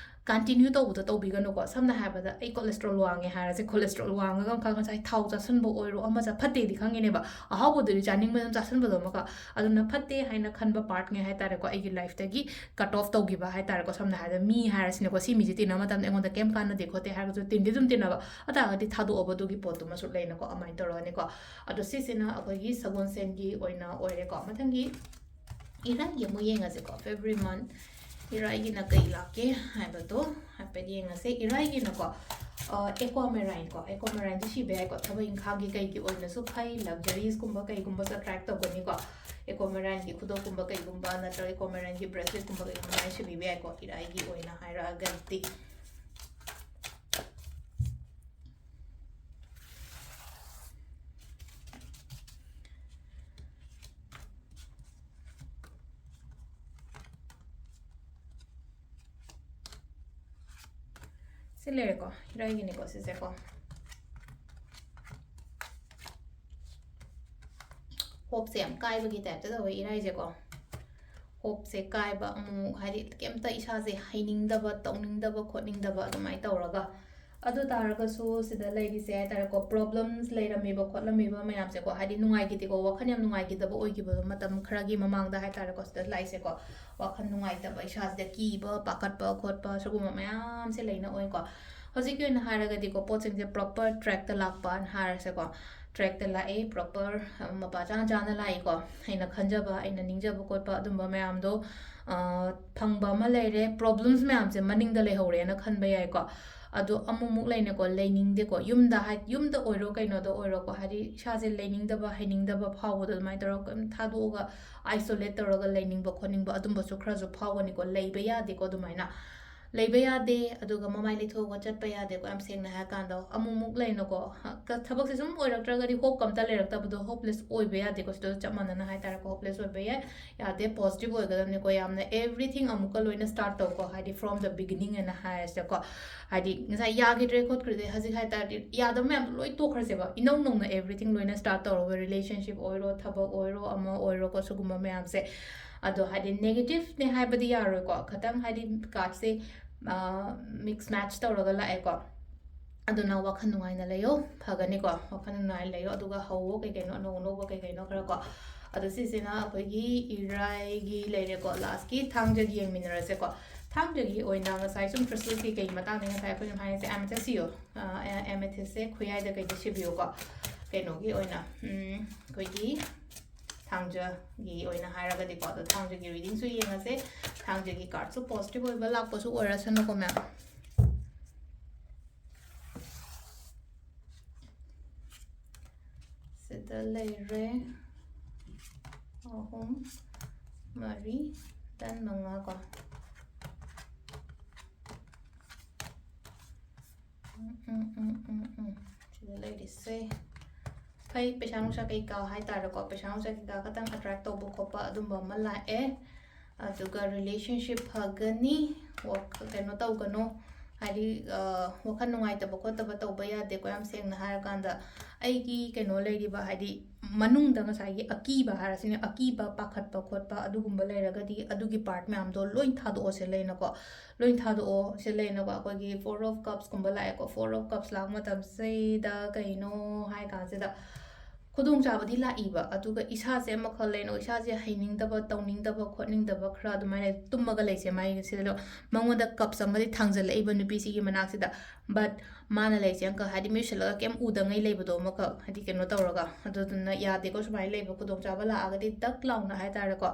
continue ꯇꯧꯕꯗꯣ ꯇꯧꯕꯤꯒꯅꯨꯀꯣ꯫ ꯁꯝꯅ ꯍꯥꯏꯔꯕꯗ, ꯑꯩ cholesterol ꯋꯥꯡꯉꯦ ꯍꯥꯏꯔꯁꯦ, cholesterol ꯋꯥꯡꯉꯒ ꯑꯃꯈꯛ ꯉꯁꯥꯏ ꯊꯥꯎ ꯆꯥꯁꯟꯕ ꯑꯣꯏꯔꯣ, ꯑꯃ ꯆꯥ-, ꯐꯠꯇꯦꯗꯤ ꯈꯪꯉꯤꯅꯦꯕ, ꯑꯍꯥꯎꯕꯗꯨꯗꯤ ꯆꯥꯅꯤꯡꯕ ꯑꯗꯨꯝ ꯆꯥꯁꯟꯕꯗꯣ ꯑꯃꯈꯛ, ꯑꯗꯨꯅ ꯐꯠꯇꯦ ꯍꯥꯏꯅ ꯈꯟꯕ partꯅꯦ ꯍꯥꯏ ꯇꯥꯔꯦꯀꯣ, ꯑꯩꯒꯤ lifeꯇꯒꯤ cut off ꯇꯧꯈꯤꯕ ꯍꯥꯏ ꯇꯥꯔꯦꯀꯣ꯫ ꯁꯝꯅ ꯍꯥꯏꯔꯕꯗ, ꯃꯤ ꯍꯥꯏꯔꯁꯤꯅꯦꯀꯣ, ꯁꯤ ꯃꯤꯁꯦ ꯇꯤꯟꯅꯕ ꯃꯇꯝꯗ ꯑꯩꯉꯣꯟꯗ ꯀꯩꯝ ꯀꯥꯟꯅꯗꯦ ꯈꯣꯠꯇꯦ ꯍꯥꯏꯔꯒꯁꯨ, ꯇꯤꯟꯗꯤ ꯑꯗꯨꯝ ꯇꯤꯟꯅꯕ, ꯑꯗꯨ ꯇꯥꯔꯒꯗꯤ ꯊꯥꯗꯣꯛꯑꯕ ꯑꯗꯨꯒꯤ ꯄꯣꯠꯇꯨꯃꯁꯨ ꯂꯩꯅꯀꯣ, ꯑꯗꯨꯃꯥꯏꯅ ꯇꯧꯔꯒꯅꯤꯀꯣ꯫ ꯑꯗꯣ ꯁꯤꯁꯤꯅ ꯑꯩꯈꯣꯏꯒꯤ ꯁꯒꯣꯜꯁꯦꯟꯒꯤ ꯑꯣꯏꯅ ꯑꯣꯏꯔꯦꯀꯣ꯫ ꯃꯊꯪꯒꯤ ꯏꯔꯥꯏꯒꯤ ꯑꯃꯨꯛ ꯌꯦꯡꯉꯁꯦꯀꯣ, February month ꯏꯔꯥꯏꯒꯤꯅ ꯀꯩ ꯂꯥꯛꯀꯦ ꯍꯥꯏꯕꯗꯣ ꯍꯥꯏꯐꯦꯠ ꯌꯦꯡꯉꯁꯦ꯫ ꯏꯔꯥꯏꯒꯤꯅꯀꯣ, ꯑ, aquamarine ꯀꯣ, aquamarineꯁꯦ ꯁꯤꯕ ꯌꯥꯏꯀꯣ, ꯊꯕꯛ ꯏꯪꯈꯥꯡꯒꯤ ꯀꯩꯒꯤ ꯑꯣꯏꯅꯁꯨ ꯐꯩ, luxuriesꯀꯨꯝꯕ ꯀꯩꯒꯨꯝꯕꯁꯨ attract ꯇꯧꯒꯅꯤꯀꯣ꯫ Aquamarineꯒꯤ ꯈꯨꯗꯣꯞꯀꯨꯝꯕ ꯀꯩꯒꯨꯝꯕ ꯅꯠꯇ꯭ꯔꯒ aquamarineꯒꯤ braceletꯀꯨꯝꯕ ꯀꯩꯒꯨꯝꯕ ꯑꯗꯨꯃꯥꯏꯅ ꯁꯤꯕꯤꯕ ꯌꯥꯏꯀꯣ, ꯏꯔꯥꯏꯒꯤ ꯑꯣꯏꯅ ꯍꯥꯏꯔꯛꯑꯒꯗꯤ꯫ ꯁꯤ ꯂꯩꯔꯦꯀꯣ, ꯏꯔꯥꯏꯒꯤꯅꯤꯀꯣ ꯁꯤꯁꯦꯀꯣ꯫ Hopeꯁꯦ ꯌꯥꯝ ꯀꯥꯏꯕꯒꯤ typeꯇ ꯇꯧꯋꯦ ꯏꯔꯥꯏꯁꯦꯀꯣ꯫ Hopeꯁꯦ ꯀꯥꯏꯕ ꯑꯃꯨꯛ, ꯍꯥꯏꯗꯤ ꯀꯩꯝꯇ ꯏꯁꯥꯁꯦ ꯍꯩꯅꯤꯡꯗꯕ, ꯇꯧꯅꯤꯡꯗꯕ, ꯈꯣꯠꯅꯤꯡꯗꯕ ꯑꯗꯨꯃꯥꯏꯅ ꯇꯧꯔꯒ꯫ ꯑꯗꯨ ꯇꯥꯔꯒꯁꯨ ꯁꯤꯗ ꯂꯩꯔꯤꯁꯦ ꯍꯥꯏ ꯇꯥꯔꯦꯀꯣ, problems ꯂꯩꯔꯝꯃꯤꯕ ꯈꯣꯠꯂꯝꯃꯤꯕ ꯃꯌꯥꯝꯁꯦꯀꯣ, ꯍꯥꯏꯗꯤ ꯅꯨꯡꯉꯥꯏꯈꯤꯗꯦꯀꯣ, ꯋꯥꯈꯜ ꯌꯥꯝ ꯅꯨꯡꯉꯥꯏꯈꯤꯗꯕ ꯑꯣꯏꯈꯤꯕ ꯃꯇꯝ ꯈꯔꯒꯤ ꯃꯃꯥꯡꯗ ꯍꯥꯏ ꯇꯥꯔꯦꯀꯣ, ꯁꯤꯗ ꯂꯥꯛꯏꯁꯦꯀꯣ, ꯋꯥꯈꯜ ꯅꯨꯡꯉꯥꯏꯇꯕ, ꯏꯁꯥꯁꯤꯗ ꯀꯤꯕ, ꯄꯥꯈꯠꯄ ꯈꯣꯠꯄ ꯁꯤꯒꯨꯝꯕ ꯃꯌꯥꯝꯁꯦ ꯂꯩꯅ ꯑꯣꯏꯀꯣ꯫ ꯍꯧꯖꯤꯛꯀꯤ ꯑꯣꯏꯅ ꯍꯥꯏꯔꯒꯗꯤꯀꯣ, ꯄꯣꯠꯁꯤꯡꯁꯦ proper trackꯇ ꯂꯥꯛꯄꯅ ꯍꯥꯏꯔꯁꯦꯀꯣ, trackꯇ ꯂꯥꯛꯑꯦ, proper, ꯑ, ꯃꯄꯥ ꯆꯥꯅ ꯆꯥꯅ ꯂꯥꯛꯏꯀꯣ꯫ ꯑꯩꯅ ꯈꯟꯖꯕ, ꯑꯩꯅ ꯅꯤꯡꯖꯕ ꯈꯣꯠꯄ ꯑꯗꯨꯝꯕ ꯃꯌꯥꯝꯗꯣ, ꯑ, ꯐꯪꯕ ꯑꯃ ꯂꯩꯔꯦ꯫ Problems ꯃꯌꯥꯝꯁꯦ ꯃꯅꯤꯡꯗ ꯂꯩꯍꯧꯔꯦꯅ ꯈꯟꯕ ꯌꯥꯏꯀꯣ꯫ ꯑꯗꯣ ꯑꯃꯨꯛꯃꯨꯛ ꯂꯩꯅꯀꯣ, ꯂꯩꯅꯤꯡꯗꯦꯀꯣ꯫ ꯌꯨꯝꯗ ꯍꯥꯏ-, ꯌꯨꯝꯗ ꯑꯣꯏꯔꯣ ꯀꯩꯅꯣꯗ ꯑꯣꯏꯔꯣꯀꯣ, ꯍꯥꯏꯗꯤ ꯏꯁꯥꯁꯦ ꯂꯩꯅꯤꯡꯗꯕ, ꯍꯩꯅꯤꯡꯗꯕ ꯐꯥꯎꯕꯗꯣ ꯑꯗꯨꯃꯥꯏꯅ ꯇꯧꯔꯒ ꯀꯩꯝ ꯊꯥꯗꯣꯛꯑꯒ isolate ꯇꯧꯔꯒ ꯂꯩꯅꯤꯡꯕ ꯈꯣꯠꯅꯤꯡꯕ ꯑꯗꯨꯝꯕꯁꯨ ꯈꯔꯁꯨ ꯐꯥꯎꯒꯅꯤꯀꯣ꯫ ꯂꯩꯕ ꯌꯥꯗꯦꯀꯣ ꯑꯗꯨꯃꯥꯏꯅ꯫ ꯂꯩꯕ ꯌꯥꯗꯦ, ꯑꯗꯨꯒ ꯃꯃꯥꯏ ꯂꯩꯊꯣꯛꯑꯒ ꯆꯠꯄ ꯌꯥꯗꯦꯀꯣ꯫ ꯌꯥꯝ ꯁꯦꯡꯅ ꯍꯥꯏꯔ ꯀꯥꯟꯗ, ꯑꯃꯨꯛꯃꯨꯛ ꯂꯩꯅꯀꯣ, ꯍ-, ꯀ-, ꯊꯕꯛꯁꯦ ꯁꯨꯝ ꯑꯣꯏꯔꯛꯇ꯭ꯔꯒꯗꯤ ꯍꯣꯞ ꯑꯝꯇ ꯂꯩꯔꯛꯇꯕꯗꯣ, ꯍꯣꯞꯂꯦꯁ ꯑꯣꯏꯕ ꯌꯥꯗꯦꯀꯣ꯫ ꯁꯤꯗ ꯆꯞ ꯃꯥꯟꯅꯅ ꯍꯥꯏꯇꯥꯔꯦꯀꯣ, ꯍꯣꯞꯂꯦꯁ ꯑꯣꯏꯕ ꯌꯥꯏ, ꯌꯥꯗꯦ, ꯄꯣꯖꯤꯇꯤꯚ ꯑꯣꯏꯒꯗꯕꯅꯤꯀꯣ꯫ ꯌꯥꯝꯅ everything ꯑꯃꯨꯛꯀ ꯂꯣꯏꯅ ꯁ꯭ꯇꯥꯔꯠ ꯇꯧꯀꯣ, ꯍꯥꯏꯗꯤ from the beginning ꯑꯅ ꯍꯥꯏꯔꯁꯦꯀꯣ꯫ ꯍꯥꯏꯗꯤ ꯉꯁꯥꯏ ꯌꯥꯈꯤꯗ꯭ꯔꯦ ꯈꯣꯠꯈ꯭ꯔꯦ ꯍꯧꯖꯤꯛ ꯍꯥꯏ ꯇꯥꯔꯗꯤ, ꯌꯥꯗꯕ ꯃꯌꯥꯝꯗꯣ ꯂꯣꯏ ꯇꯣꯛꯈ꯭ꯔꯁꯦꯕ꯫ ꯏꯅꯧ ꯅꯧꯅ everything ꯂꯣꯏꯅ ꯁ꯭ꯇꯥꯔꯠ ꯇꯧꯔꯒ, ꯔꯤꯂꯦꯁꯟꯁꯤꯞ ꯑꯣꯏꯔꯣ, ꯊꯕꯛ ꯑꯣꯏꯔꯣ, ꯑꯃ ꯑꯣꯏꯔꯣꯀꯣ, ꯁꯤꯒꯨꯝꯕ ꯃꯌꯥꯝꯁꯦ꯫ ꯑꯗꯣ ꯍꯥꯏꯗꯤ ꯅꯦꯒꯦꯇꯤꯚꯅꯦ ꯍꯥꯏꯕꯗꯤ ꯌꯥꯔꯣꯏꯀꯣ, ꯈꯇꯪ ꯍꯥꯏꯗꯤ ꯀꯥꯔꯠꯁꯦ ꯃꯤꯛꯁ ꯃꯦꯠꯆ ꯇꯧꯔꯒ ꯂꯥꯛꯑꯦꯀꯣ꯫ ꯑꯗꯨꯅ ꯋꯥꯈꯜ ꯅꯨꯡꯉꯥꯏꯅ ꯂꯩꯌꯣ, ꯐꯒꯅꯤꯀꯣ꯫ ꯋꯥꯈꯜ ꯅꯨꯡꯉꯥꯏꯅ ꯂꯩꯌꯣ, ꯑꯗꯨꯒ ꯍꯧꯋꯣ ꯀꯩ ꯀꯩꯅꯣ, ꯑꯅꯧ ꯑꯅꯧꯕ ꯀꯩ ꯀꯩꯅꯣ ꯈꯔ ꯀꯣ꯫ ꯑꯗꯣ ꯁꯤꯁꯤꯅ ꯑꯩꯈꯣꯏꯒꯤ ꯏꯔꯥꯏꯒꯤ ꯂꯩꯔꯦꯀꯣ꯫ ꯂꯥꯁꯀꯤ ꯊꯥꯡꯖꯒꯤ ꯌꯦꯡꯃꯤꯟꯅꯔꯁꯦꯀꯣ꯫ ꯊꯥꯡꯖꯒꯤ ꯑꯣꯏꯅ ꯉꯁꯥꯏ ꯁꯨꯝ ꯀ꯭ꯔꯤꯁꯇꯦꯜꯁꯀꯤ ꯀꯩ ꯃꯇꯥꯡꯗ ꯉꯁꯥꯏ ꯑꯩꯈꯣꯏꯅ ꯍꯥꯏꯔꯤꯁꯦ, ꯑꯦꯃꯦꯊꯤꯁ ꯁꯤꯌꯣ꯫ ꯑꯦꯃꯦꯊꯤꯁꯁꯦ ꯈꯨꯌꯥꯏꯗ ꯀꯩꯗ ꯁꯤꯕꯤꯌꯨꯀꯣ꯫ ꯀꯩꯅꯣꯒꯤ ꯑꯣꯏꯅ, ꯎꯝ, ꯑꯩꯈꯣꯏꯒꯤ ꯊꯥꯡꯖꯒꯤ ꯑꯣꯏꯅ ꯍꯥꯏꯔꯒꯗꯤꯀꯣ꯫ ꯑꯗꯣ ꯊꯥꯡꯖꯒꯤ ꯔꯤꯗꯤꯡꯁꯨ ꯌꯦꯡꯉꯁꯦ꯫ ꯊꯥꯡꯖꯒꯤ ꯀꯥꯔꯠꯁꯨ ꯄꯣꯖꯤꯇꯤꯚ ꯑꯣꯏꯕ ꯂꯥꯛꯄꯁꯨ ꯑꯣꯏꯔꯁꯅꯨꯀꯣ, ꯃꯦꯝ꯫ ꯁꯤꯗ ꯂꯩꯔꯦ ꯑꯍꯨꯝ, ꯃꯔꯤ, ꯇꯟ ꯃꯉꯥ ꯀꯣ꯫ ꯎꯝ, ꯎꯝ, ꯎꯝ, ꯎꯝ, ꯎꯝ꯫ ꯁꯤꯗ ꯂꯩꯔꯤꯁꯦ ꯐꯩ, ꯄꯩꯁꯥ ꯅꯨꯡꯁꯥ ꯀꯩꯀꯥ ꯍꯥꯏꯇꯥꯔꯦꯀꯣ, ꯄꯩꯁꯥ ꯅꯨꯡꯁꯥ ꯀꯩꯀꯥ ꯈꯇꯪ ꯑꯦꯇ꯭ꯔꯦꯛ ꯇꯧꯕ ꯈꯣꯠꯄ ꯑꯗꯨꯝꯕ ꯑꯃ ꯂꯥꯛꯑꯦ꯫ ꯑꯗꯨꯒ ꯔꯤꯂꯦꯁꯟꯁꯤꯞ ꯐꯒꯅꯤ, ꯋꯥꯛ-, ꯀꯩꯅꯣ ꯇꯧꯒꯅꯣ, ꯍꯥꯏꯗꯤ, ꯑ, ꯋꯥꯈꯜ ꯅꯨꯡꯉꯥꯏꯇꯕ ꯈꯣꯠꯇꯕ ꯇꯧꯕ ꯌꯥꯗꯦꯀꯣ꯫ ꯌꯥꯝ ꯁꯦꯡꯅ ꯍꯥꯏꯔꯀꯥꯟꯗ, ꯑꯩꯒꯤ ꯀꯩꯅꯣ ꯂꯩꯔꯤꯕ, ꯍꯥꯏꯗꯤ, ꯃꯅꯨꯡꯗ ꯉꯁꯥꯏꯒꯤ ꯑꯀꯤꯕ ꯍꯥꯏꯔꯁꯤꯅꯦ, ꯑꯀꯤꯕ, ꯄꯥꯈꯠꯄ ꯈꯣꯠꯄ ꯑꯗꯨꯒꯨꯝꯕ ꯂꯩꯔꯒꯗꯤ, ꯑꯗꯨꯒꯤ ꯄꯥꯔꯠ ꯃꯌꯥꯝꯗꯣ ꯂꯣꯏ ꯊꯥꯗꯣꯛꯑꯣ ꯁꯤ ꯂꯩꯅꯀꯣ, ꯂꯣꯏ ꯊꯥꯗꯣꯛꯑꯣ ꯁꯤ ꯂꯩꯅꯀꯣ꯫ ꯑꯩꯈꯣꯏꯒꯤ Four of Cups ꯀꯨꯝꯕ ꯂꯥꯛꯑꯦꯀꯣ, Four of Cups ꯂꯥꯛꯄ ꯃꯇꯝꯁꯤꯗ ꯀꯩꯅꯣ ꯍꯥꯏ ꯀꯥꯟꯁꯤꯗ, ꯈꯨꯗꯣꯡꯆꯥꯕꯗꯤ ꯂꯥꯛꯏꯕ, ꯑꯗꯨꯒ ꯏꯁꯥꯁꯦ ꯑꯃꯈꯛ ꯂꯩꯅꯣ, ꯏꯁꯥꯁꯦ ꯍꯩꯅꯤꯡꯗꯕ, ꯇꯧꯅꯤꯡꯗꯕ, ꯈꯣꯠꯅꯤꯡꯗꯕ ꯈꯔ ꯑꯗꯨꯃꯥꯏꯅ ꯇꯨꯝꯃꯒ ꯂꯩꯁꯦ꯫ ꯃꯥꯒꯤ ꯁꯤꯗ ꯃꯉꯣꯟꯗ ꯀꯞꯁ ꯑꯃꯗꯤ ꯊꯥꯡꯖꯜꯂꯛꯏꯕ ꯅꯨꯄꯤꯁꯤꯒꯤ ꯃꯅꯥꯛꯁꯤꯗ, but ꯃꯥꯅ ꯂꯩꯁꯦ ꯑꯃꯈꯛ, ꯍꯥꯏꯗꯤ, ꯃꯤꯠ ꯎꯏꯁꯤꯜꯂꯒ ꯀꯩꯝ ꯎꯗꯉꯩ ꯂꯩꯕꯗꯣ ꯑꯃꯈꯛ, ꯍꯥꯏꯗꯤ, ꯀꯩꯅꯣ ꯇꯧꯔꯒ꯫ ꯑꯗꯨꯗꯨꯅ ꯌꯥꯗꯦꯀꯣ, ꯁꯨꯃꯥꯏꯅ ꯂꯩꯕ ꯈꯨꯗꯣꯡꯆꯥꯕ ꯂꯥꯛꯑꯒꯗꯤ ꯗꯛ ꯂꯥꯎꯅ ꯍꯥꯏꯇꯥꯔꯦꯀꯣ,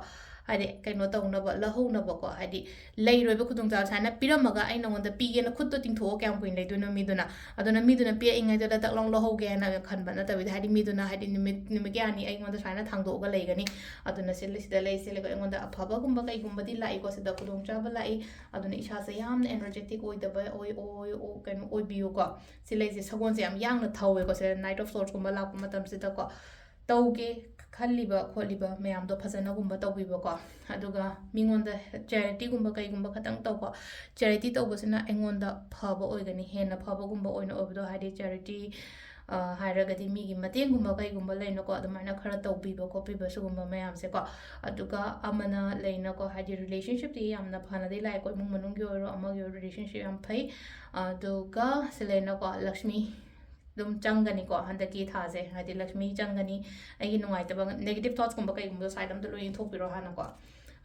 ꯍꯥꯏꯗꯤ ꯀꯩꯅꯣ ꯇꯧꯅꯕ, ꯂꯧꯍꯧꯅꯕꯀꯣ, ꯍꯥꯏꯗꯤ ꯂꯩꯔꯣꯏꯕ ꯈꯨꯗꯣꯡꯆꯥꯕ꯫ ꯁꯨꯃꯥꯏꯅ ꯄꯤꯔꯝꯃꯒ ꯑꯩ ꯅꯉꯣꯟꯗ ꯄꯤꯒꯦꯅ ꯈꯨꯠꯇꯣ ꯇꯤꯡꯊꯣꯛꯑ ꯀꯌꯥꯝ ꯀꯨꯏꯅ ꯂꯩꯗꯣꯏꯅꯣ ꯃꯤꯗꯨꯅ? ꯑꯗꯨꯅ ꯃꯤꯗꯨꯅ ꯄꯤꯔꯛꯏꯉꯩꯗꯨꯗ ꯇꯛ ꯂꯥꯎ ꯂꯧꯍꯧꯒꯦ ꯍꯥꯏꯅ ꯈꯟꯕ ꯅꯠꯇꯕꯤꯗ, ꯍꯥꯏꯗꯤ ꯃꯤꯗꯨꯅ ꯍꯥꯏꯗꯤ ꯅꯨꯃꯤꯠ, ꯅꯨꯃꯤꯠ ꯀꯌꯥꯅꯤ ꯑꯩꯉꯣꯟꯗ ꯁꯨꯃꯥꯏꯅ ꯊꯥꯡꯗꯣꯛꯑꯒ ꯂꯩꯒꯅꯤ, ꯑꯗꯨꯅ ꯁꯤ, ꯁꯤꯗ ꯂꯩ, ꯁꯤ ꯂꯩꯀꯣ, ꯑꯩꯉꯣꯟꯗ ꯑꯐꯕꯒꯨꯝꯕ ꯀꯩꯒꯨꯝꯕꯗꯤ ꯂꯥꯛꯏꯀꯣ, ꯁꯤꯗ ꯈꯨꯗꯣꯡꯆꯥꯕ ꯂꯥꯛꯏ꯫ ꯑꯗꯨꯅ ꯏꯁꯥꯁꯦ ꯌꯥꯝꯅ energetic ꯑꯣꯏꯗꯕ ꯑꯣꯏ, ꯑꯣꯏ, ꯑꯣ-, ꯀꯩꯅꯣ ꯑꯣꯏꯕꯤꯌꯨꯀꯣ꯫ ꯁꯤ ꯂꯩꯁꯦ ꯁꯒꯣꯜꯁꯦ ꯌꯥꯝ ꯌꯥꯡꯅ ꯊꯧꯋꯦꯀꯣ, ꯁꯤꯗ Knight of Swordsꯀꯨꯝꯕ ꯂꯥꯛꯄ ꯃꯇꯝꯁꯤꯗꯀꯣ꯫ ꯇꯧꯒꯦ ꯈꯜꯂꯤꯕ ꯈꯣꯠꯂꯤꯕ ꯃꯌꯥꯝꯗꯣ ꯐꯖꯅꯒꯨꯝꯕ ꯇꯧꯕꯤꯕꯀꯣ꯫ ꯑꯗꯨꯒ ꯃꯤꯉꯣꯟꯗ charityꯒꯨꯝꯕ ꯀꯩꯒꯨꯝꯕ ꯈꯇꯪ ꯇꯧꯀꯣ꯫ Charity ꯇꯧꯕꯁꯤꯅ ꯑꯩꯉꯣꯟꯗ ꯐꯕ ꯑꯣꯏꯒꯅꯤ, ꯍꯦꯟꯅ ꯐꯕꯒꯨꯝꯕ ꯑꯣꯏꯅ ꯑꯣꯏꯕꯗꯣ, ꯍꯥꯏꯗꯤ charity, ꯑ, ꯍꯥꯏꯔꯒꯗꯤ ꯃꯤꯒꯤ ꯃꯇꯦꯡꯒꯨꯝꯕ ꯀꯩꯒꯨꯝꯕ ꯂꯩꯅꯀꯣ, ꯑꯗꯨꯃꯥꯏꯅ ꯈꯔ ꯇꯧꯕꯤꯕ ꯈꯣꯠꯄꯤꯕ ꯁꯤꯒꯨꯝꯕ ꯃꯌꯥꯝꯁꯦꯀꯣ꯫ ꯑꯗꯨꯒ ꯑꯃꯅ ꯂꯩꯅꯀꯣ, ꯍꯥꯏꯗꯤ relationshipꯇꯤ ꯌꯥꯝꯅ ꯐꯅꯗꯤ ꯂꯥꯛꯑꯦꯀꯣ, ꯏꯃꯨꯡ ꯃꯅꯨꯡꯒꯤ ꯑꯣꯏꯔꯣ ꯑꯃꯒꯤ ꯑꯣꯏꯔꯣ relationship ꯌꯥꯝ ꯐꯩ꯫ ꯑꯗꯨꯒ ꯁꯤ ꯂꯩꯅꯀꯣ, ꯂꯛꯁꯃꯤ ꯑꯗꯨꯝ ꯆꯪꯒꯅꯤꯀꯣ ꯍꯟꯗꯛꯀꯤ ꯊꯥꯁꯦ, ꯍꯥꯏꯗꯤ ꯂꯛꯁꯃꯤ ꯆꯪꯒꯅꯤ꯫ ꯑꯩꯒꯤ ꯅꯨꯡꯉꯥꯏꯇꯕ negative thoughtsꯀꯨꯝꯕ ꯀꯩꯒꯨꯝꯕ side ꯑꯝꯗ ꯂꯣꯏ ꯏꯟꯊꯣꯛꯄꯤꯔꯣ ꯍꯥꯟꯅꯀꯣ꯫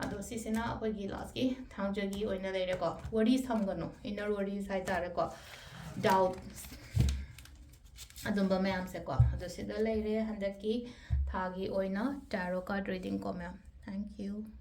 ꯑꯗꯣ ꯁꯤꯁꯤꯅ ꯑꯩꯈꯣꯏꯒꯤ lastꯀꯤ ꯊꯥꯡꯖꯒꯤ ꯑꯣꯏꯅ ꯂꯩꯔꯦꯀꯣ꯫ Worries ꯊꯝꯒꯅꯨ, inner worries ꯍꯥꯏꯇꯥꯔꯦꯀꯣ, doubts ꯑꯗꯨꯝꯕ ꯃꯌꯥꯝꯁꯦꯀꯣ꯫ ꯑꯗꯣ ꯁꯤꯗ ꯂꯩꯔꯦ ꯍꯟꯗꯛꯀꯤ ꯊꯥꯒꯤ ꯑꯣꯏꯅ tarot card readingꯀꯣ ꯃꯌꯥꯝ꯫ Thank you꯫